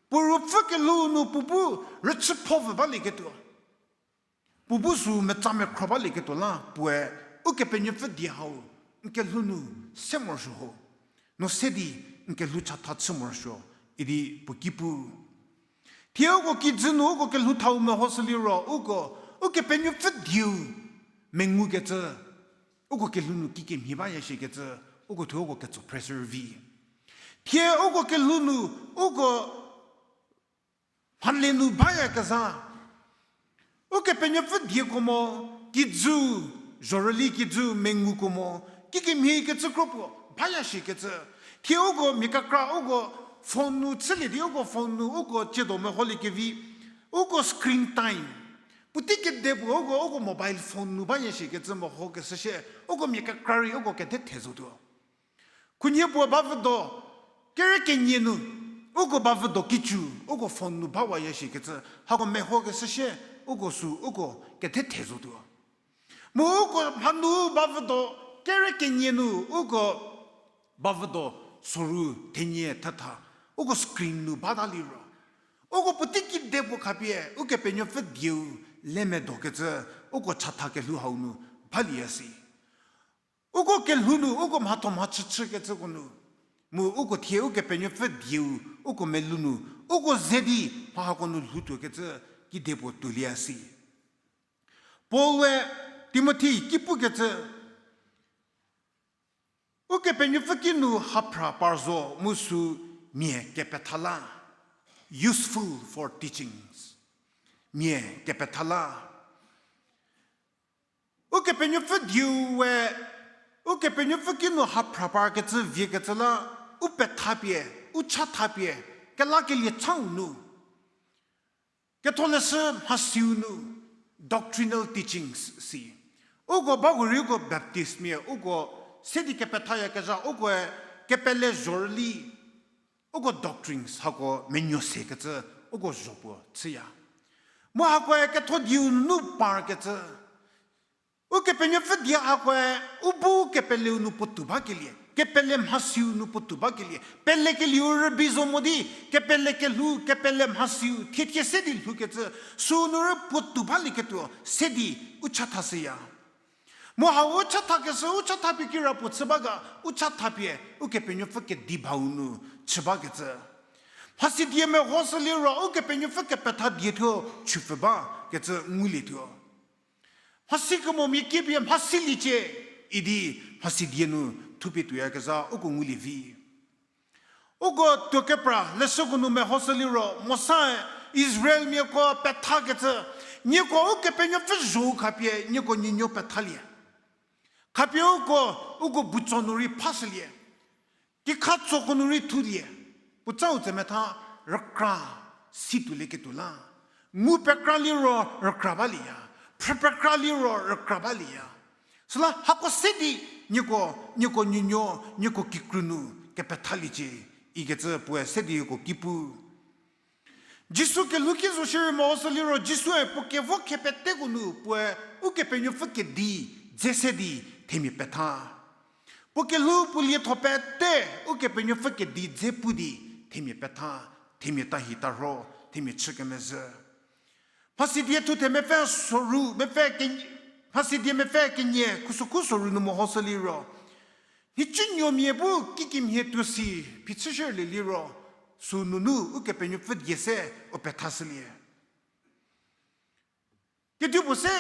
Puo ruopfü kelhou nu puo bu rüchü pho vü balieketuo. Puo bu sü metsa mekhro balieketuo la puoe, Ukepenuopfü die hau, n kelhou nu se morosuo ho. No se di n kelhou chatha chü morosuo, idi puo ki pu. Thie uko kijü nu uko kelhou thau mehoshü liro uko, Ukepenuopfü dieu mengukecü, uko kelhou nu kikemhie baya shikecü, uko thuo uko ketso phreservi. Thie uko kelhou nu, uko mhale nu bayakezha, Ukepenuopfü dieko mo, kijü, zhorüli kijü menguko mo, kikemhie kecü kro puo baya shikecü. Thie uko mia kekra uko phone nu chülie di uko phone nu uko ciedo meholiekevi, uko screen time. Puotei kedipuo uko, uko mobile phone nu baya shikecü mehokeshü shie, uko mia kekra rei uko kede the zotuo. Khunhie puo bavüdo, kere kenie nu, uko bavüdo kicu, uko phone nu bawaya shikecü, hako mehokeshü shie, uko sü, uko kede the zotuo. Mu uko mhanu bavüdo, kere kenie nu, uko bavüdo, soru, thenie, thetha, uko screen nu bata liro. Uko puotei kedipuo khapie, Ukepenuopfü dieu, le medokecü, uko chatha kelhou hau nu, balieya si. Uko kelhou nu, uko mhatho mhachüchükecüko nu. Mu uko thie Ukepenuopfü dieu, uko melou nu, uko ze di mha hako nu lhoutuokecü, kedipuo tuolieya si. Paul-e Timothi ki pukecü, Ukepenuopfü kinu haphra par zo mu sü mia kepetha la, useful for teachings. Mia kepetha la. Ukepenuopfü dieu we, Ukepenuopfü kinu haphra parkecü viekecü la, u pethapie, u chathapie, kelakelie chau nu. Ketholeshü mhasiu nu, doctrinal teachings si. Uko bako rei uko Baptistmia, uko se di kepethayakezha, ukoe kepele zhorüli, uko doctrines hako menuo sekecü, uko zho puo chüya. Mu hakoe ketho dieu nu parkecü, Ukepenuopfü die hakoe, u bu kepeleu nu puotou bakelie, kepele mhasiu nu puotou bakelie, pelekelieu rübei zo mo di, kepele kelhou, kepele mhasiu, thiethie se di lhoukecü, sünu rü puotou balieketuo, se di u chathashüya. Mu hau u chathakeshü, u chatha pie kirapuo chü ba ga, u chatha pie, Ukepenuopfü kedi bau nu chü bakecü. Mhasidie mehoshü liro, Ukepenuopfü kepetha die thuo chüpfü bakecü ngulietuo. Mhasi kemo mia kiepie mhasiliecie, idi mhasidie nu thupie tuoyakezha uko ngulie vi. Uko tuokepra leshüko nu mehoshü liro, Mosae Israelmiako pethakecü, nieko Ukepenuopfü zho khapie nieko nuonuo pethalie. Khapie uko, uko butso nu rei phashülie. Kikhatsoko nu rei thulie. Puotsau tsemetha rükra si tuolieketuo la. Ngu pekra liro rükra balieya. Phrü pekra liro rükra balieya. Süla hako se di nieko, nieko nuonuo, nieko kikru nu kepethaliecie, ikecü puoe se di uko ki pu. Jisu kelhou ki zo shierei mehoshü liro Jisue puo kevo khepeteko nu puoe Ukepenuopfü kedi dze se di themia petha. Puo kelhou puo lietho pete Ukepenuopfü kedi dze pu di themia petha, themia tahi tarho, themia chü kemezhü. Mhasidie thuthe mepfü soru, mepfü ke-, Mhasidie mepfü kenie khusokhu soru nu mehoshü liro, nhicunuomia bu kikemhie tuo si phichüshülie liro, sünunu Ukepenuopfü die se u pethashülie. Kedipuo se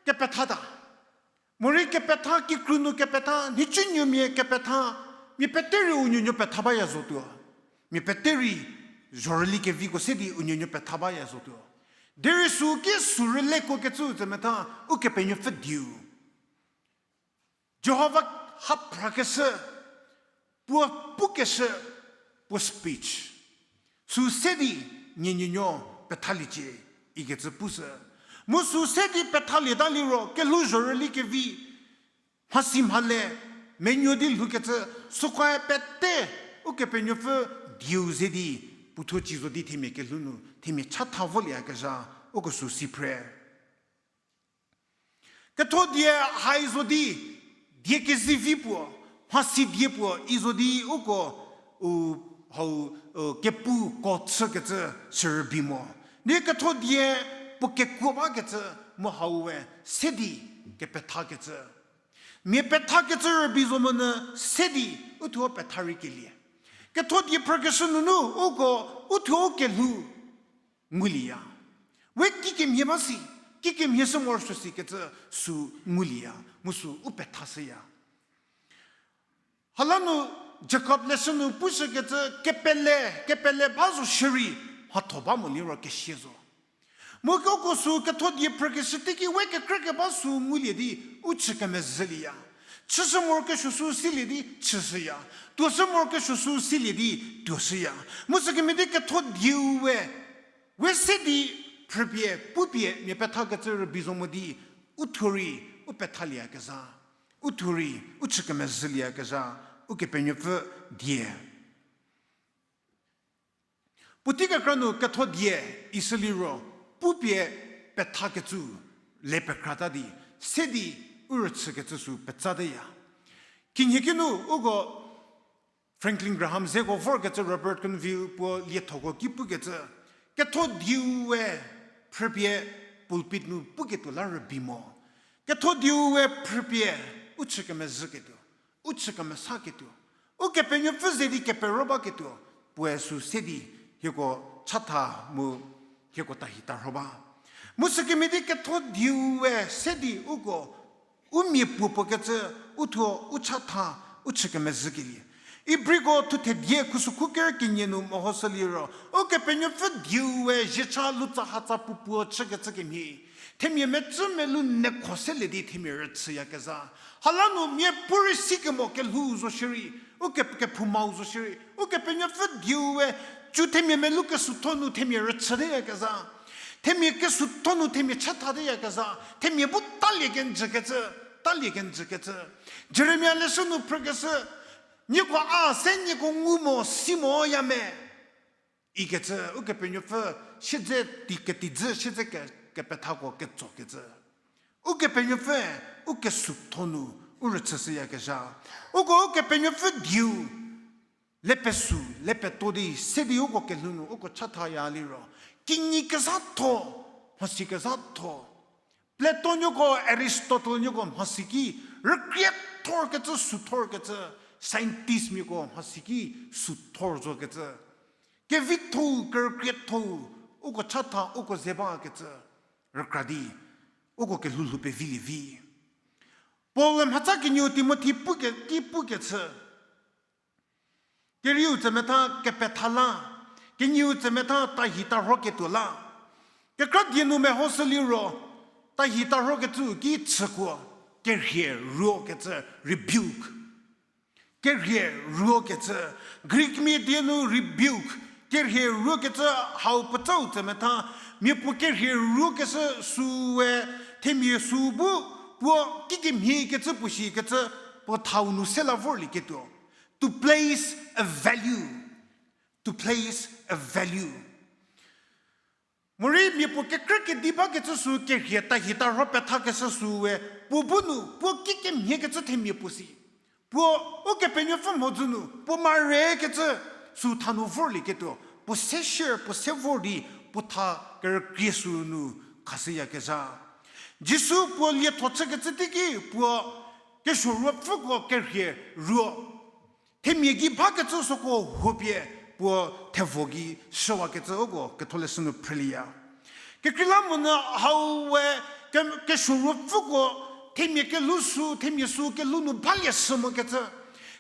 kepethata. Morei kepetha, kikru nu kepetha, nhicunuomia kepetha, mia pete rei u nuonuo petha baya zotuo. Mia pete rei zhorüli keviko se di u nuonuo petha baya zotuo. Derei sü ki sü rülekuokecü tsemetha Ukepenuopfü dieu. Jihova ha phrakeshü, puo pukeshü, puo speech. Sü se di nie nuonuo pethaliecie, ikecü pushü. Mu sü se di pethalieta liro, kelhou zhorüli kevi, mhasi mhale, menuo di lhoukecü, sükoe pete, Ukepenuopfü dieu ze di, puothuo ci zo di themia kelhou nu, themia chatha volieyakezha, uko sü si phre. Ketho die hai zo di, die kezivi puo, mhasi die puo, i zo di uko, u, hau, u, kepu ko chükecü sürübei mo. Di ketho die puo kekuo bakecü mu hau we se di kepethakecü. Mia pethakecü rübei zo monyü se di uthuo petha rei kelie. Ketho die phrükeshü nunu uko uthuo u kelhou ngulieya. We kikemhie ba si, kikemhie shü morosuo sikecü sü ngulieya, mu sü u pethashüya. Halanu Jakob leshü nu pushükecü kepele, kepele ba zo shierei, mhatho ba mo liro kesia zo. Mu keko sü ketho die phrükeshü teiki we kekrükeba sü ngulie di u chü kemezhülieya. Chüshü morokesuo sü silie di chüshüya. Tuoshü morokesuo sü silie di tuoshüya. Mu sükemhie di ketho dieu we, we se di phrüpie, pupie, mia pethakecü rübei zo mo di, uthuo rei, u pethalieyakezha. Uthuo rei, u chü kemezhülieyakezha, Ukepenuopfü die. Puotei kekra nu ketho die ishü liro, pupie pethakecü le pekrata di, se di u rüchükecü sü petsateya. Khinhie kinu uko Franklin Graham zeko vorkecü Robert Conville puo liethoko ki pukecü, ketho dieu we phrüpie pulpit nu puketuo la rübei mo. Ketho dieu we phrüpie u chü kemezhüketuo, u chü kemesaketuo, Ukepenuopfü ze di kepero baketuo, puoe sü se di hieko chatha mu hieko tahi tarho ba. Mu sükemhie di ketho dieu we se di uko u mia puo puo kecü, uthuo u chatha, u chü kemezhükelie. Ibriko thuthe die khusükhu ker kenie nu mehoshü liro, Ukepenuopfü dieu we ziecha lutsahatsa puopuo chükecü kemhie, themia mecü melu nekho selie di themia rüchüyakezha. Halanu miapuorei sikemo kelhou zo shierei, uke, kephoumau zo shierei, Ukepenuopfü dieu we cu themia melu kesutho nu themia rüchüteyakezha. Themia kesutho nu themia chathateyakezha. Themia bu talie kenjükecü, talie kenjükecü. Jeremia leshü nu phrükeshü, nieko a se nieko ngu mo si moya me ikecü, Ukepenuopfü siedze ti ketidzü siedze ke, kepethako ketsokecü. Ukepenuopfü u kesuotho nu, u rüchüshüyakezha. Uko Ukepenuopfü dieu, le pesu, le peto di, se di uko kelhou nu, uko chathaya liro. Kinyi kezhatho, mhasi kezhatho. Plato nuoko, Aristotle nuoko mhasi ki, rükriethorkecü, suthorkecü, scientist miako mhasi ki, suthor zokecü. Kevitho-u, kerükrietho-u, uko chatha, uko ze bakecü. Rükra di, uko kelhou lhou pevilie vi. Paul-e mhatsa kenieu Timothi puke, ki pukecü. Kerieu tsemetha kepetha la, kenieu tsemetha tahi tarho ketuo la. Kekra die nu mehoshü liro, tahi tarhokecü ki chükuo, kerhie ruokecü, rebuke. Kerhie ruokecü, Greek mia die nu rebuke, kerhie ruokecü hau puotsau tsemetha, miapuo kerhie ruokeshü süe, themia sü bu, puo kikemhiekecü puo shikecü, puo thau nu se la vorlieketuo. To place a value. To place a value. Morei miapuo kekrü kedi bakecü sü kerhie tahi tarho pethakeshü süe, puo bu nu, puo kikemhiekecü themia puo si. Puo Ukepenuopfü mhodzü nu, puo marekecü sü tha nu vorlieketuo, puo se share, puo se vor di, puo tha kerükrie sü nu khashüyakezha. Jisu puo lietho chükecü teiki, puo kesuo ruopfüko kerhie ruo. Themia gei bakecü süko huopie puo thevo gei shüwakecü uko ketholeshü nu phrülieya. Kekreilamonyü hau we ke-, kesuo ruopfüko themia kelhou sü, themia sü kelhou nu balie shü mokecü.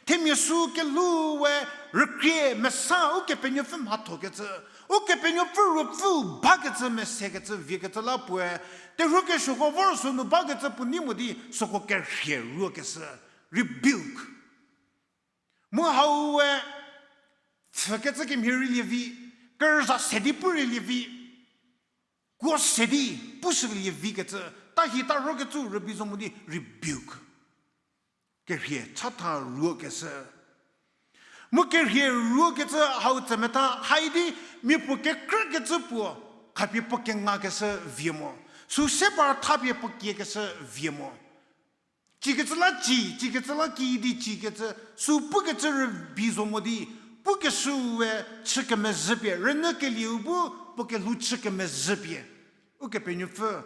Themia sü kelhou we rükrie mesa Ukepenuopfü mhathokecü. Ukepenuopfü ruopfü bakecü mesekecü viekecü la puoe. Terhuo kesuoko vor sü nu bakecü puo nei mo di süko kerhie ruokeshü. Rebuke. Mu hau we pfhükecü kemhie rülie vi, kerüza se di pu rülie vi, kuo se di pushülie vikecü, tahi tarhokecü rübei zo mo di rebuke. Kerhie chatha ruokeshü. Mu kerhie ruokecü hau tsemetha haidi miapuo kekrükecü puo, khapie puo kengakeshü vie mo. Sü se par thapie puo kiekeshü vie mo. Cikecü la ci, cikecü la ki di cikecü, sü pukecü rübei zo mo di, pukeshüe chü kemezhüpie, rünyükelieu bu, puo kelhou chü kemezhüpie. Ukepenuopfü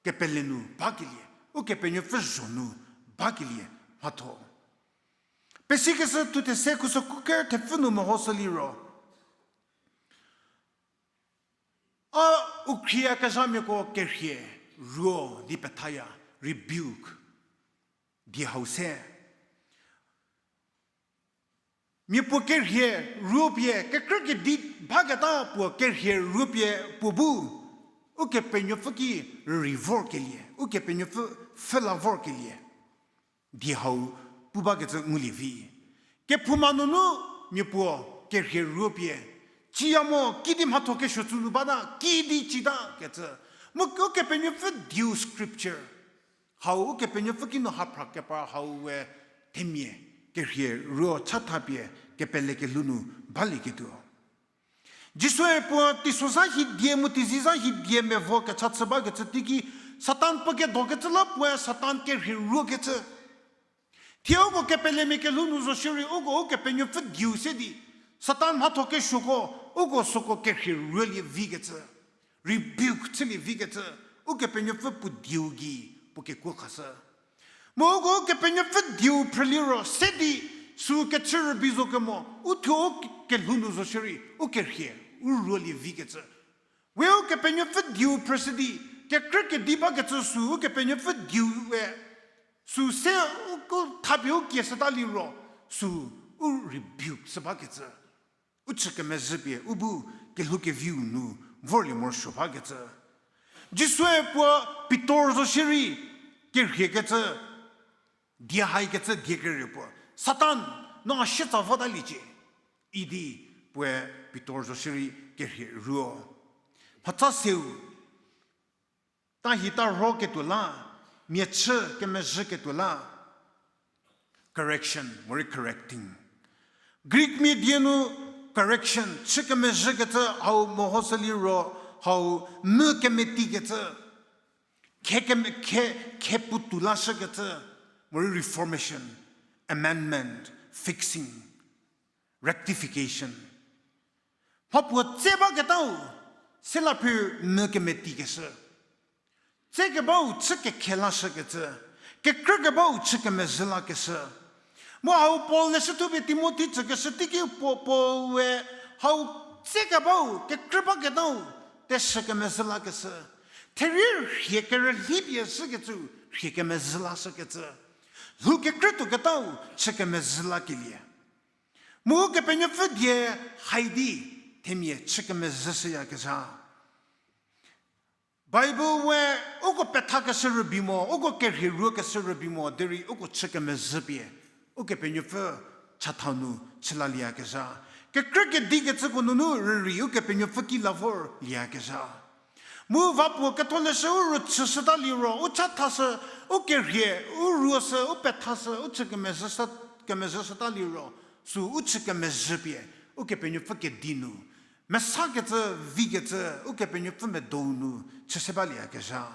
kepele nu bakelie, Ukepenuopfü zho nu bakelie, mhatho. Pesikeshü thuthe se khuso kuker thepfü nu mehoshü liro. A u khrieyakezhamiako kerhie ruo di pethaya, rebuke. Die hau se. Miapuo kerhie ruopie, kekrü kedi baketa puo kerhie ruopie puo bu. Ukepenuopfü ki rüri vorkelie, Ukepenuopfü pfhüla vorkelie. Die hau pu bakecü ngulie vi. Kephouma nunu miapuo kerhie ruopie. Ciya mo kidi mhatho kesuo tsü nu bata, kidi cita kecü. Mu Ukepenuopfü dieu scripture. Hau Ukepenuopfü kinu haphra kepar hau we themia kerhie ruo chathapie kepele kelhou nu balieketuo. Jisue puo teisozha hidie mu teizizha hidie mevo kecha chü bakecü teiki Satan puo kedokecü la puoe Satan kerhie ruokecü. Thie uko kepelemia kelhou nu zo shierei uko Ukepenuopfü dieu se di Satan mhatho kesuoko uko süko kerhie ruolie vikecü. Rebuke chülie vikecü, Ukepenuopfü puo dieu gei puo kekuo khashü. Mu uko Ukepenuopfü dieu phrüliro se di sü kechü rübei zo kemo, u thuo u kelhou nu zo shierei, u kerhie, u ruolie vikecü. We Ukepenuopfü dieu phrüshü di, kekrü kedi bakecü sü Ukepenuopfü dieu we, sü se u, u thapie u kieshüta liro, sü u rebuke shü bakecü. U chü kemezhüpie u bu kelhou keviu nu vorlie morosuo bakecü. Jisue puo Pitor zo shierei kerhiekecü, die haikecü die kerhie puo, Satan, no a sietsa votaliecie, idi puoe Pitor zo shierei kerhie ruo. Mhatsa seu, tahi tarhoketuo la, mia chü kemezhüketuo la, correction, morei correcting. Greek mia die nu correction, chü kemezhükecü hau mehoshü liro, hau mu kemetikecü. khe, khe, khe puotou lashükecü, morei reformation, amendment, fixing, rectification. Mhapuo tse baketau, sela phir mü kemetikeshü. Tsekebau chü kekhe lashükecü, kekrükebau chü kemezhü lakeshü. Mu hau Paul leshü thupie Timothi tsükeshü teiki Paul we hau tsekebau kekrü baketau teshü kemezhü lakeshü. Therie rhie kerülhi pie shükecü rhie kemezhü lashükecü. Lhou kekrütuoketau chü kemezhü lakelie. Mu Ukepenuopfü die hai di themia chü kemezhüshüyakezha. Bible we uko pethakeshü rübei mo, uko kerhie ruokeshü rübei mo, derei uko chü kemezhü pie Ukepenuopfü chatha nu chü lalieyakezha. Kekrü kedikecüko nunu rürei Ukepenuopfü ki la vor lieyakezha. Mu va puo ketholeshü u rüchüshüta liro, u chathashü, u kerhie, u ruoshü, u pethashü, u chü kemezhüshü, kemezhüshüta liro, sü u chü kemezhü pie Ukepenuopfü kedi nu, mesakecü, vikecü, Ukepenuopfü medou nu chü se balieyakezha.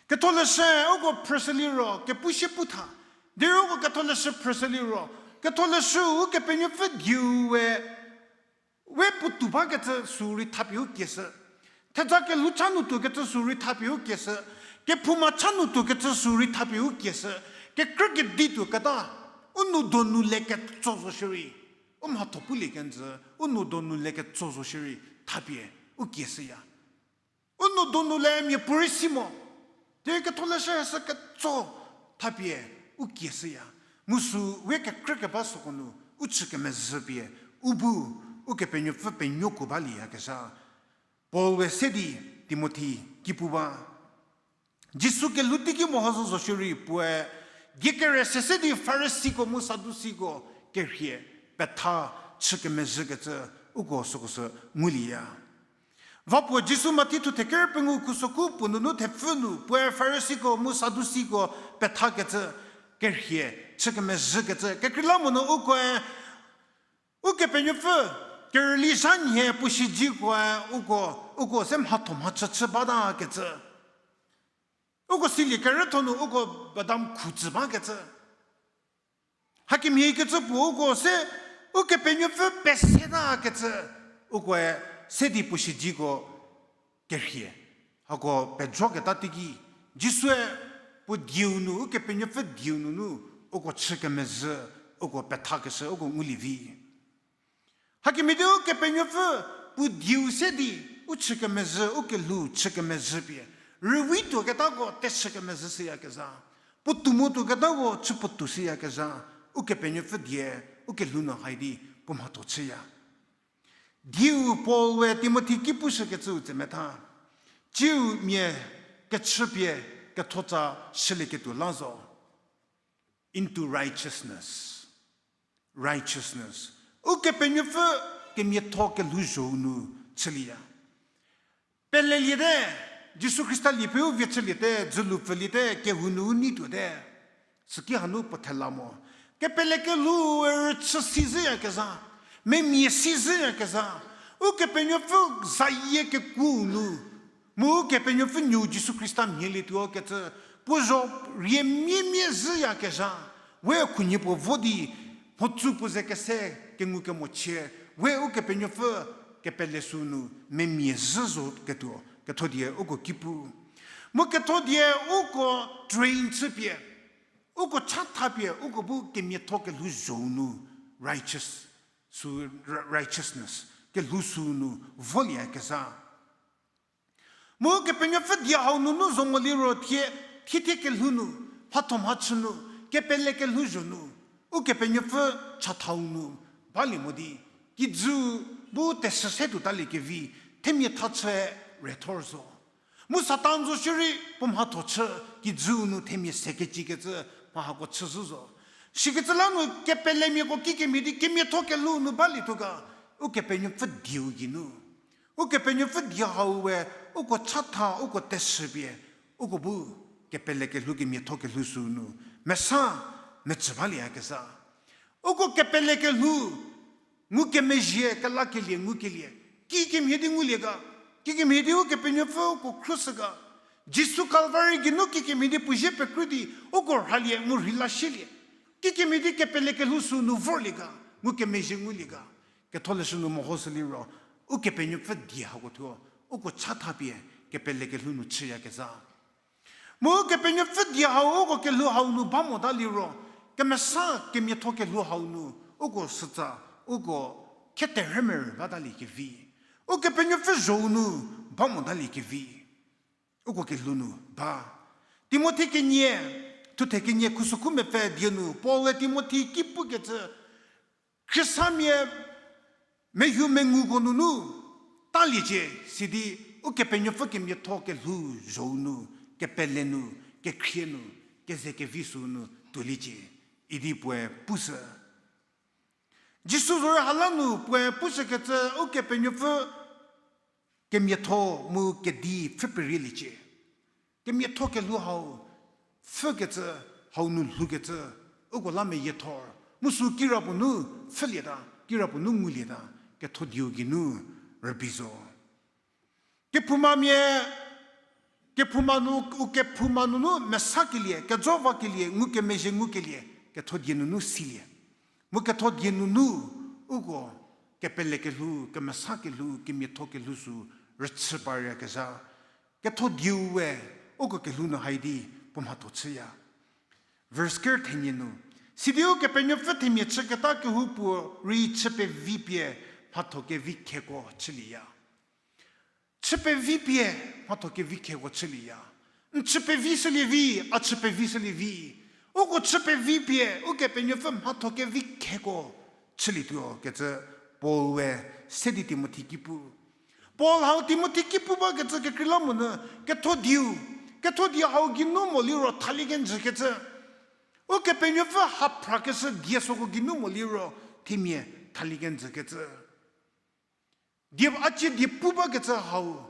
Ketholeshü uko phrüshü liro kepu sie pu tha, derei uko ketholeshü phrüshü liro, ketholeshü Ukepenuopfü dieu we, we puotou bakecü sü rei thapie u kieshü. Theja kelhou cha nu tuokecü sü rei thapie u kieshü. Kephouma cha nu tuokecü sü rei thapie u kieshü. Kekrü kedi tuoketa, u nou donu le ketso zo shierei, u mhatho pulie kenjü, u nou donu le ketso zo shierei thapie u kieshüya. U nou donu le miapuorei si mo, derei ketholeshü sü ketso thapie u kieshüya. Mu sü we kekrü keba süko nu u chü kemezhü pie u bu Ukepenuopfü penuoko balieyakezha. Paul we se di Timothi ki pu ba. Jisu kelhou teiki meho zo zo shierei puoe die kere se se di Farisiko mu Sadusiko kerhie petha chü kemezhükecü uko süko sü ngulieya. Va puo Jisu Mathi thu theker pengou khuso khu puo nunu thepfü nu puoe Farisiko mu Sadusiko pethakecü kerhie chü kemezhükecü kekreilamonyü ukoe Ukepenuopfü kerüli zha nhie puo siedzikoe uko, uko se mhatho mhachü chü batakecü. Uko silie kerütho nu uko badam khu tsü bakecü. Hakemhie kecü puo uko se Ukepenuopfü pesetakecü ukoe se di puo siedziko kerhie. Hako pejoketa teiki, Jisue puo dieu nu, Ukepenuopfü dieu nunu, uko chü kemezhü, uko pethakeshü, uko ngulie vi. Hakemhie di Ukepenuopfü puo dieu se di, u chü kemezhü, u kelhou chü kemezhü pie, rüwi tuoketako teshü kemezhü shüyakezha, puotou mo tuoketako chü puotou shüyakezha, Ukepenuopfü die, u kelhou nu hai di, puo mhatho chüya. Dieu Paul we Timothi ki pushükecüu tsemetha, tsiu mia kechüpie kethotsa shülieketuo la zo. Into righteousness. Righteousness. Ukepenuopfü kemiatho kelhouzho nu chülieya. Peleliete, Jisu Khrista liepie u vie chüliete, dzülu pfüliete, kehou nu u nei tuote. Süki hanu puo thela mo. Kepele kelhou rüchü si zhüyakezha, memia si zhüyakezha, Ukepenuopfü zayie kekuo nu, mu Ukepenuopfü nuo Jisu Khrista mhielietuo kecü, puo zho rie miemie zhüyakezha, we khunhie puo vo di, mhodzü puo ze kese kengukemochie, we Ukepenuopfü kepele sünu memia zhü zo ketuo, kethodie uko ki pu. Mu kethodie uko train chüpie, uko chathapie, uko bu kemiatho kelhouzho nu righteous, sü, ri-, righteousness, kelhou sünu volieyakezha. Mu Kepenuopfü die hau nunu zo moliro thie, thie thie kelhou nu, mhatho mhachü nu, kepele kelhouzho nu, Ukepenuopfü chathau nu, balie mo di, kijü bu teshü se tuotaliekevi, themia tha chü rethor zo. Mu Satan zo shierei puo mhatho chü kijüu nu themia se kecikecü mha hako chüzhü zo. Sikecü la nu kepelemiako kikemhie di kemiatho kelhou nu balietuo ga, Ukepenuopfü dieu geinu. Ukepenuopfü die hau we, uko chatha, uko teshü pie, uko bu kepele kelhou kemiatho kelhou sünu, mesa, mecü balieyakezha. Uko kepele kelhou, ngukemezhie, kelakelie, ngukelie. Kikemhie di ngulie ga, kikemhie di Ukepenuopfü uko khruoshü ga. Jisu Calvary geinu kikemhie di puo zie pekrü di, uko rhalie mu rheila shielie. Kikemhie di kepele kelhou sünu vorlie ga, ngukemezhie ngulie ga. Ketholeshü nu mehoshü liro, Ukepenuopfü die hako thuo, uko chathapie kepele kelhou nu chüyakezha. Mu Ukepenuopfü die hau uko kelhou hau nu ba mota liro, kemesa kemiatho kelhou hau nu, uko sütsa, uko kheterhümerü batalie kevi. Ukepenuopfü zhou nu ba mota lie kevi. Uko kelhou nu ba. Timothi kenie, thuthe kenie khusükhu mepfü die nu, Paul-e Timothi ki pukecü, Khristamia mehou menguko nunu, taliecie, sidi, Ukepenuopfü kemiatho kelhou zhou nu, kepele nu, kekhrie nu, keze kevi sünu, tuoliecie, idi puoe pushü. Jisu zorei hala nu puoe pushükecü Ukepenuopfü kemiatho mu kedi pfhü perieliecie. Kemiatho kelhou hau pfhükecü, hau nu lhoukecü, uko la meyiethor, mu sü kirapuo nu pfhülieta, kirapuo nu ngulieta, ketho dieu geinu rübei zo. Kephoumamia, kephouma nu, u kephouma nunu mesakelie, kejo vakelie, ngukemezhie ngukelie, ketho die nunu silie. Mu ketho die nunu, uko kepele kelhou, kemesa kelhou, kemiatho kelhou sü rüchü paryakezha. Ketho dieu we, uko kelhou nu hai di, puo mhatho chüya. Verse ker thenie nu, sidi Ukepenuopfü themia chüketa kehoupuorei chü pevi pie mhatho kevi kheko chülieya. Chü pevi pie mhatho kevi kheko chülieya. N chü pevi shülie vi, a chü pevi shülie vi. Uko chü pevi pie, Ukepenuopfü mhatho kevi kheko chülietuo kecü Paul we se di Timothi ki pu. Paul hau Timothi ki pu bakecü kekreilamonyü ketho dieu, ketho die hau geinu mo liro thalie kenjükecü. Ukepenuopfü haphrakeshü die süko geinu mo liro themia thalie kenjükecü. Die a cie die pu bakecü hau,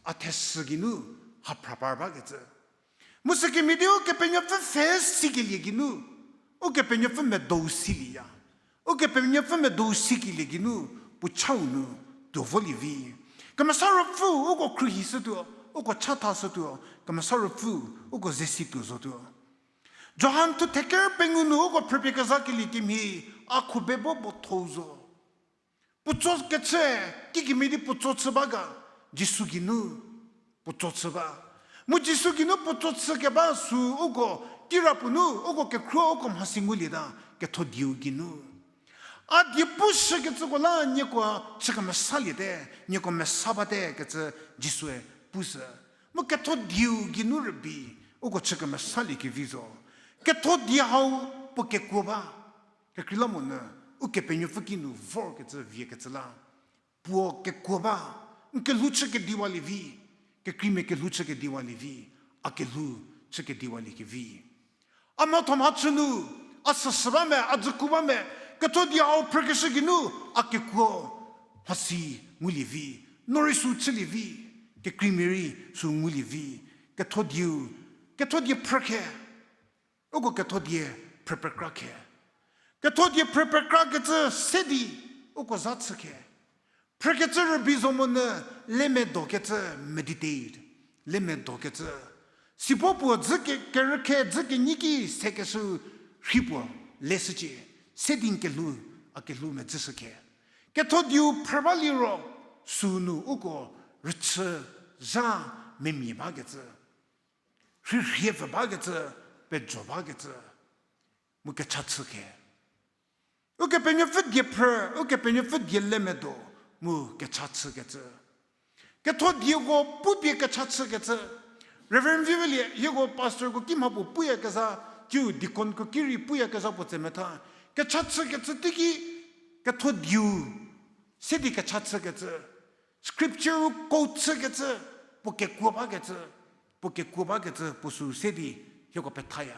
a thesü geinu haphra par bakecü. Mu sükemhie di Ukepenuopfü pfhe sikelie geinu, Ukepenuopfü medou silieya. Ukepenuopfü medou sikelie geinu, puo chau nu tuo volie vi. Kemesa Ruopfü uko khruohishütuo, uko chathashütuo, Kemesa Ruopfü uko ze si tuo zotuo. Johan thuthe ker pengou nu uko phrüpie kezhakelie kemhie, a khubebo bo thou zo. Puo tso kechü, kikemhie di puo tso chü ba ga, Jisu geinu puo tso chü ba. Mu Jisu geinu puo tso chü keba sü uko, kirapuo nu uko kekhruo uko mhasi ngulieta, ketho dieu geinu. A die pushükecüko la nieko chü kemesaliete, nieko mesa bate kecü Jisue pushü. Mu ketho dieu geinu rübei, uko chü kemesalie kevi zo. Ketho die hau puo kekuo ba. Kekreilamonyü, Ukepenuopfü kinu vorkecü viekecü la. Puo kekuo ba, n kelhou chü kediwalie vi, kekreimia kelhou chü kediwalie vi, a kelhou chü kediwalie kevi. A mhatho mhachü nu, a süsü ba me, a dzüku ba me, ketho die hau phrükeshü geinu, a kekuo mhasi ngulie vi, no rei sü chülie vi, kekreimia rei sü ngulie vi, ketho dieu, ketho die phrükhe. Uko ketho die phrüpekra khe. Ketho die phrüpekra kecü se di uko za chü khe. Phrükecü rübei zo monyü le medo kecü meditate. Le medo kecü. Sibo puo dzü ke, kerükhe dzü kenyi ki sekeshü rhi puo leshücie. Se di n kelhou, a kelhou medzüshü khe. Ketho dieu phrü ba liro sünu uko rüchü zha memia bakecü. Rhirhie pfü bakecü, pejo bakecü, mu kecha chü khe. Ukepenuopfü die phrü, Ukepenuopfü die le medo, mu kecha chükecü. Ketho dieko pupie kecha chükecü. Reverend Vivelie, hieko pastorko ki mha puo puyakezha, kiu deaconko ki rei puyakezha puo tse metha. Kecha chükecü teiki, ketho dieu, se di kecha chükecü. Scripture quote chükecü, puo kekuo bakecü, puo kekuo bakecü, puo sü se di hieko pethaya.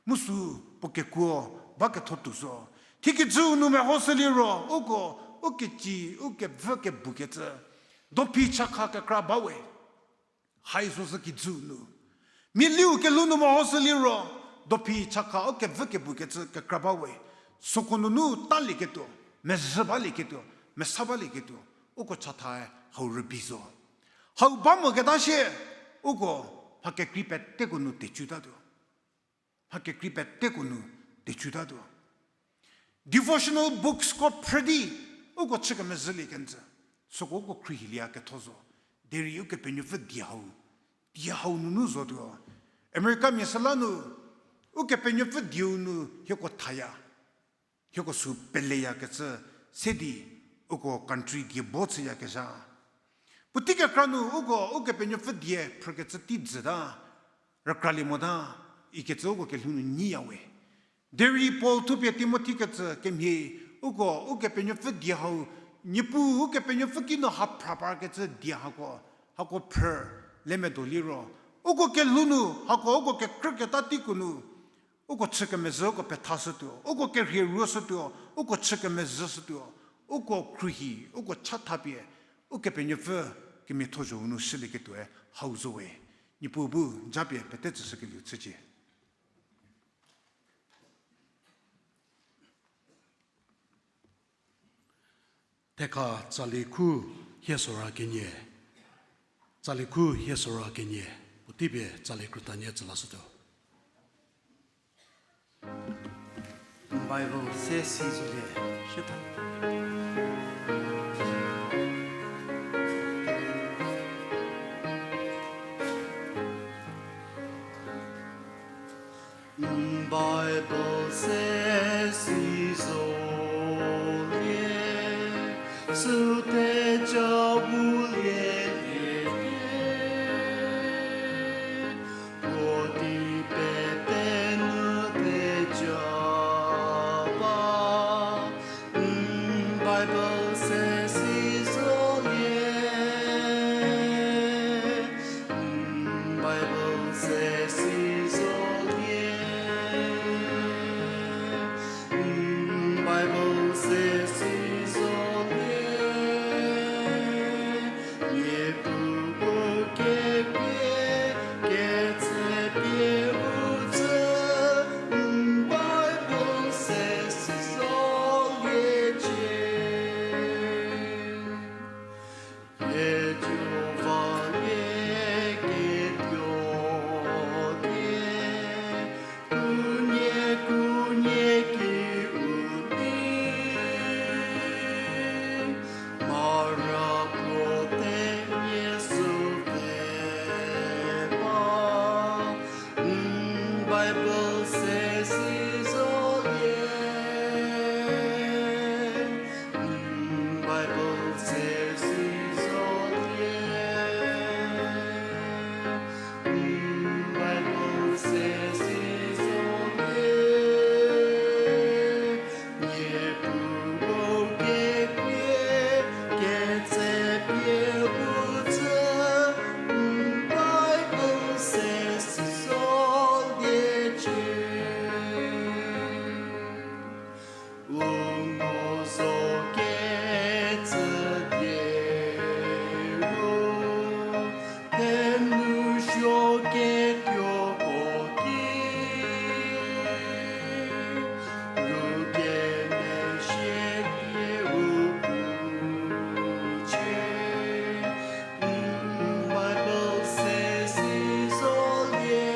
Mu sü puo kekuo baketho tuo zo. Thikijüu nu mehoshü liro, uko, u keci, u kevü kebukecü. Dophi chakha kekra bawe. Hai zo zhü kijüu nu. Mia liu kelhou nu mehoshü liro, dophi chakha u kevü kebukecü kekra bawe. Süko nunu talieketuo, mezhü balieketuo, mesa balieketuo, uko chathae hau rübei zo. Hau ba moketa shie, uko Mha kekrei peteko nu tecutatuo. Mha kekrei peteko nu tecutatuo. Devotional booksko phrü di, uko chü kemezhülie kenjü. Süko uko khruohilieya ketho zo. Derei Ukepenuopfü die hau. Die hau nunu zotuo. Americamia süla nu, Ukepenuopfü dieu nu hieko thaya. Hieko sü peleyakecü se di, uko country die bo chüyakezha. Puotei kekra nu uko Ukepenuopfü die phrükecü tei jüta, rükralie mota, ikecü uko kelhou nu nyiya we. Derei Paul thupie Timothi kecü kemhie, uko Ukepenuopfü die hau, Niepuu Ukepenuopfü kinu ha phra parkecü die hako, hako phrü, le medo liro. Uko kelhou nu, hako uko kekrüketa teiko nu, uko chü kemezhü uko pethashütuo, uko kerhie ruoshütuo, uko chü kemezhüshütuo, uko khruohi, uko chathapie, Ukepenuopfü kemiatho zho-u nu shülieketuoe hau zo we. Niepuu bu japie pete tsüshükelieu chücie. Thekha tsali khu hie sora kenie, tsali khu hie sora kenie, puotei pie tsali krütanie tsü lashütuo. Bible se si zolie, shüta. Bible se si zolie, süu theja wu lielie, puotei pete nu theja ba. Bible se si zolie, Bible se si zolie, Bible se si zolie. Niepuu bu kepie ketsepie u tsü, Bible se si zoliecie. Ketuo va lie ketuo die, kunie kunie ki u di, mara puo te nie sü pfhe ba. Bible se si zolie, Bible se si zolie, Bible se si zolie. Niepuu bu kepie ketsepie u tsü, Bible se si zoliecie. U mo zo kecü die ru, thenu suo ketuoko ki, u kemezhie die u pucie. Bible se si zolie,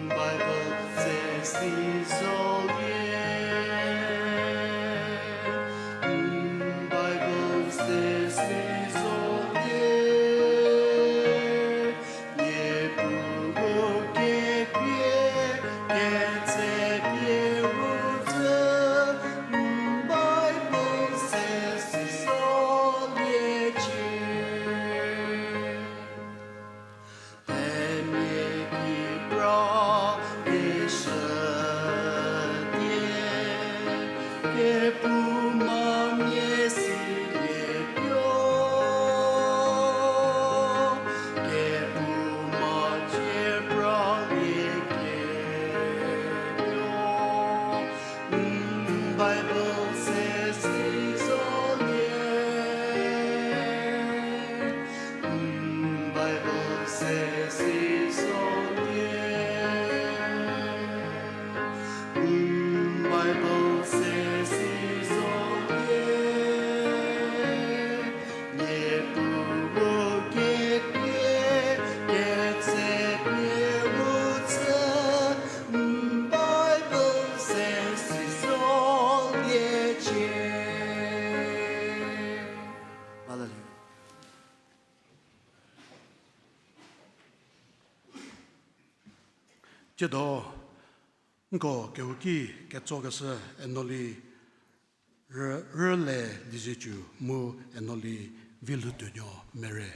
Bible se si zolie, Bible se si zolie. Niepuu bu kepie ketsepie u tsü, Bible se si zoliecie. Themia ki pra keshü die, kephouma mia silie tuo, kephouma cie pralie ketuo. Bible se si zolie, Bible se si zolie, Bible se si Tsiedo, nko kehouki ketsokeshü Enoli rü-, rüle Liezietsu mu Enoli Vilhoutuonuo Mere.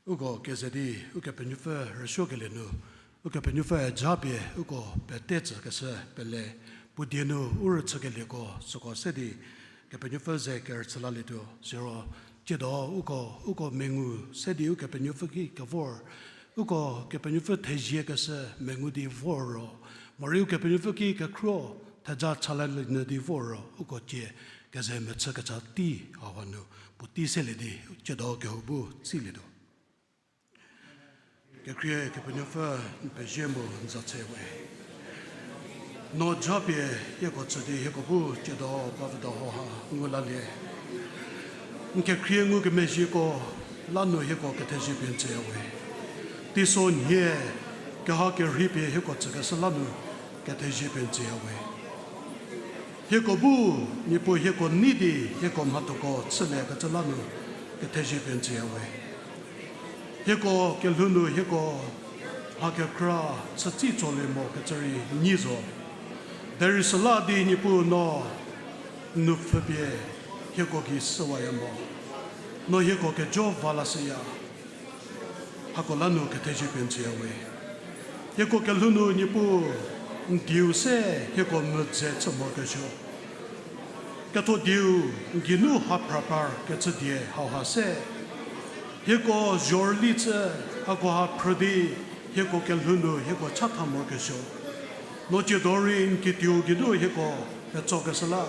Uko keze di Ukepenuopfü rüsuokelie nu, Ukepenuopfüe japie uko pete tsükeshü pele, puo die nu u rüchükelieko süko se di Kepenuopfü ze kerüchü lalietuo. Siro tsiedo uko, uko mengu se di Ukepenuopfü ki kevor, uko Kepenuopfü theziekeshü mengu di vor ro, morei Ukepenuopfü ki kekhruo theja chalalie nyü di vor ro, uko tie keze mechü kecha tei hauha nu puotei selie di tsiedo kehou bu silietuo. Kekhrie Kepenuopfü, n pezie mu n za tse we. No japie hieko tsü di hieko bu tsiedo ba vüdo hauha ngu lalie. N kekhrie ngukemezhieko la nu hieko kethezie pie n tsüya we. Teiso nhie keha kerhei pie hieko tsükeshü la nu kethezie pie n tsüya we. Hieko bu, Niepuu hieko nei di hieko mhathoko chüliekecü la nu kethezie pie n tsüya we. Hieko kelhou nu hieko mha kekra chütsi tsolie mokecü rei nyi zo. Derei süla di Niepuu no n nupfhü pie hieko gei süwaya mo. No hieko kejo va lashüya. Hako la nu kethezie pie n tsüya we. Hieko kelhou nu Niepuu n dieu se hieko mvüdze chü morokesuo. Ketho dieu n geinu ha phra parkecü die hauha se. Hieko zhorüli chü hakoha phrü di hieko kelhou nu hieko chatha morokesuo. No tsiedo rei n kituou geinu hieko petsokeshü la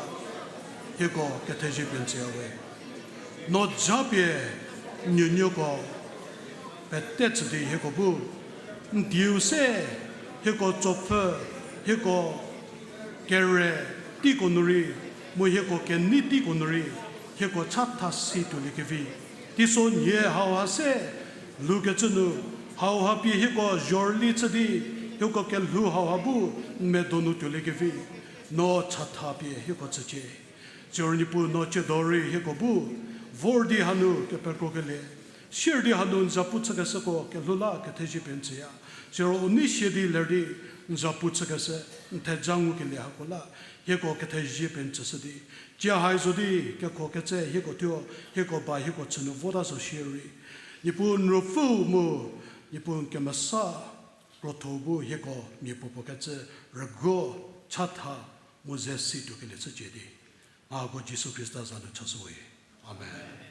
hieko kethezie pie n tsüya we. No japie n nuonuoko pete tsü di hieko bu n dieu se hieko tsopfü, hieko kere teiko nu rei, mu hieko kenei teiko nu rei, hieko chatha si tuoliekevi. Teiso nhie hauha se lhoukecü nu, hauha pie hieko zhorüli chü di, hieko kelhou hauha bu n medonu tuoliekevi, no chatha pie hieko tsücie. Siro Niepuu no tsiedo rei hieko bu vor di hanu kepekrokelie, sier di hanu n zapu chükeshüko kelhou la kethezie pie n tsüya. Siro u nei sie di ler di n zapu chükeshü, n theja ngukelie hako la hieko kethezie pie n tsüshü di, tsie hai zo di kekhokecü hieko thuo, hieko ba hieko chü nu vota zo shierei, Niepuu n ruopfüu mu Niepuu n kemesa krotho bu hieko mia puopuo kecü rüguo chatha mu ze si tuokelie chücie di, hako Jisu Khrista za nu chashü we. Amen.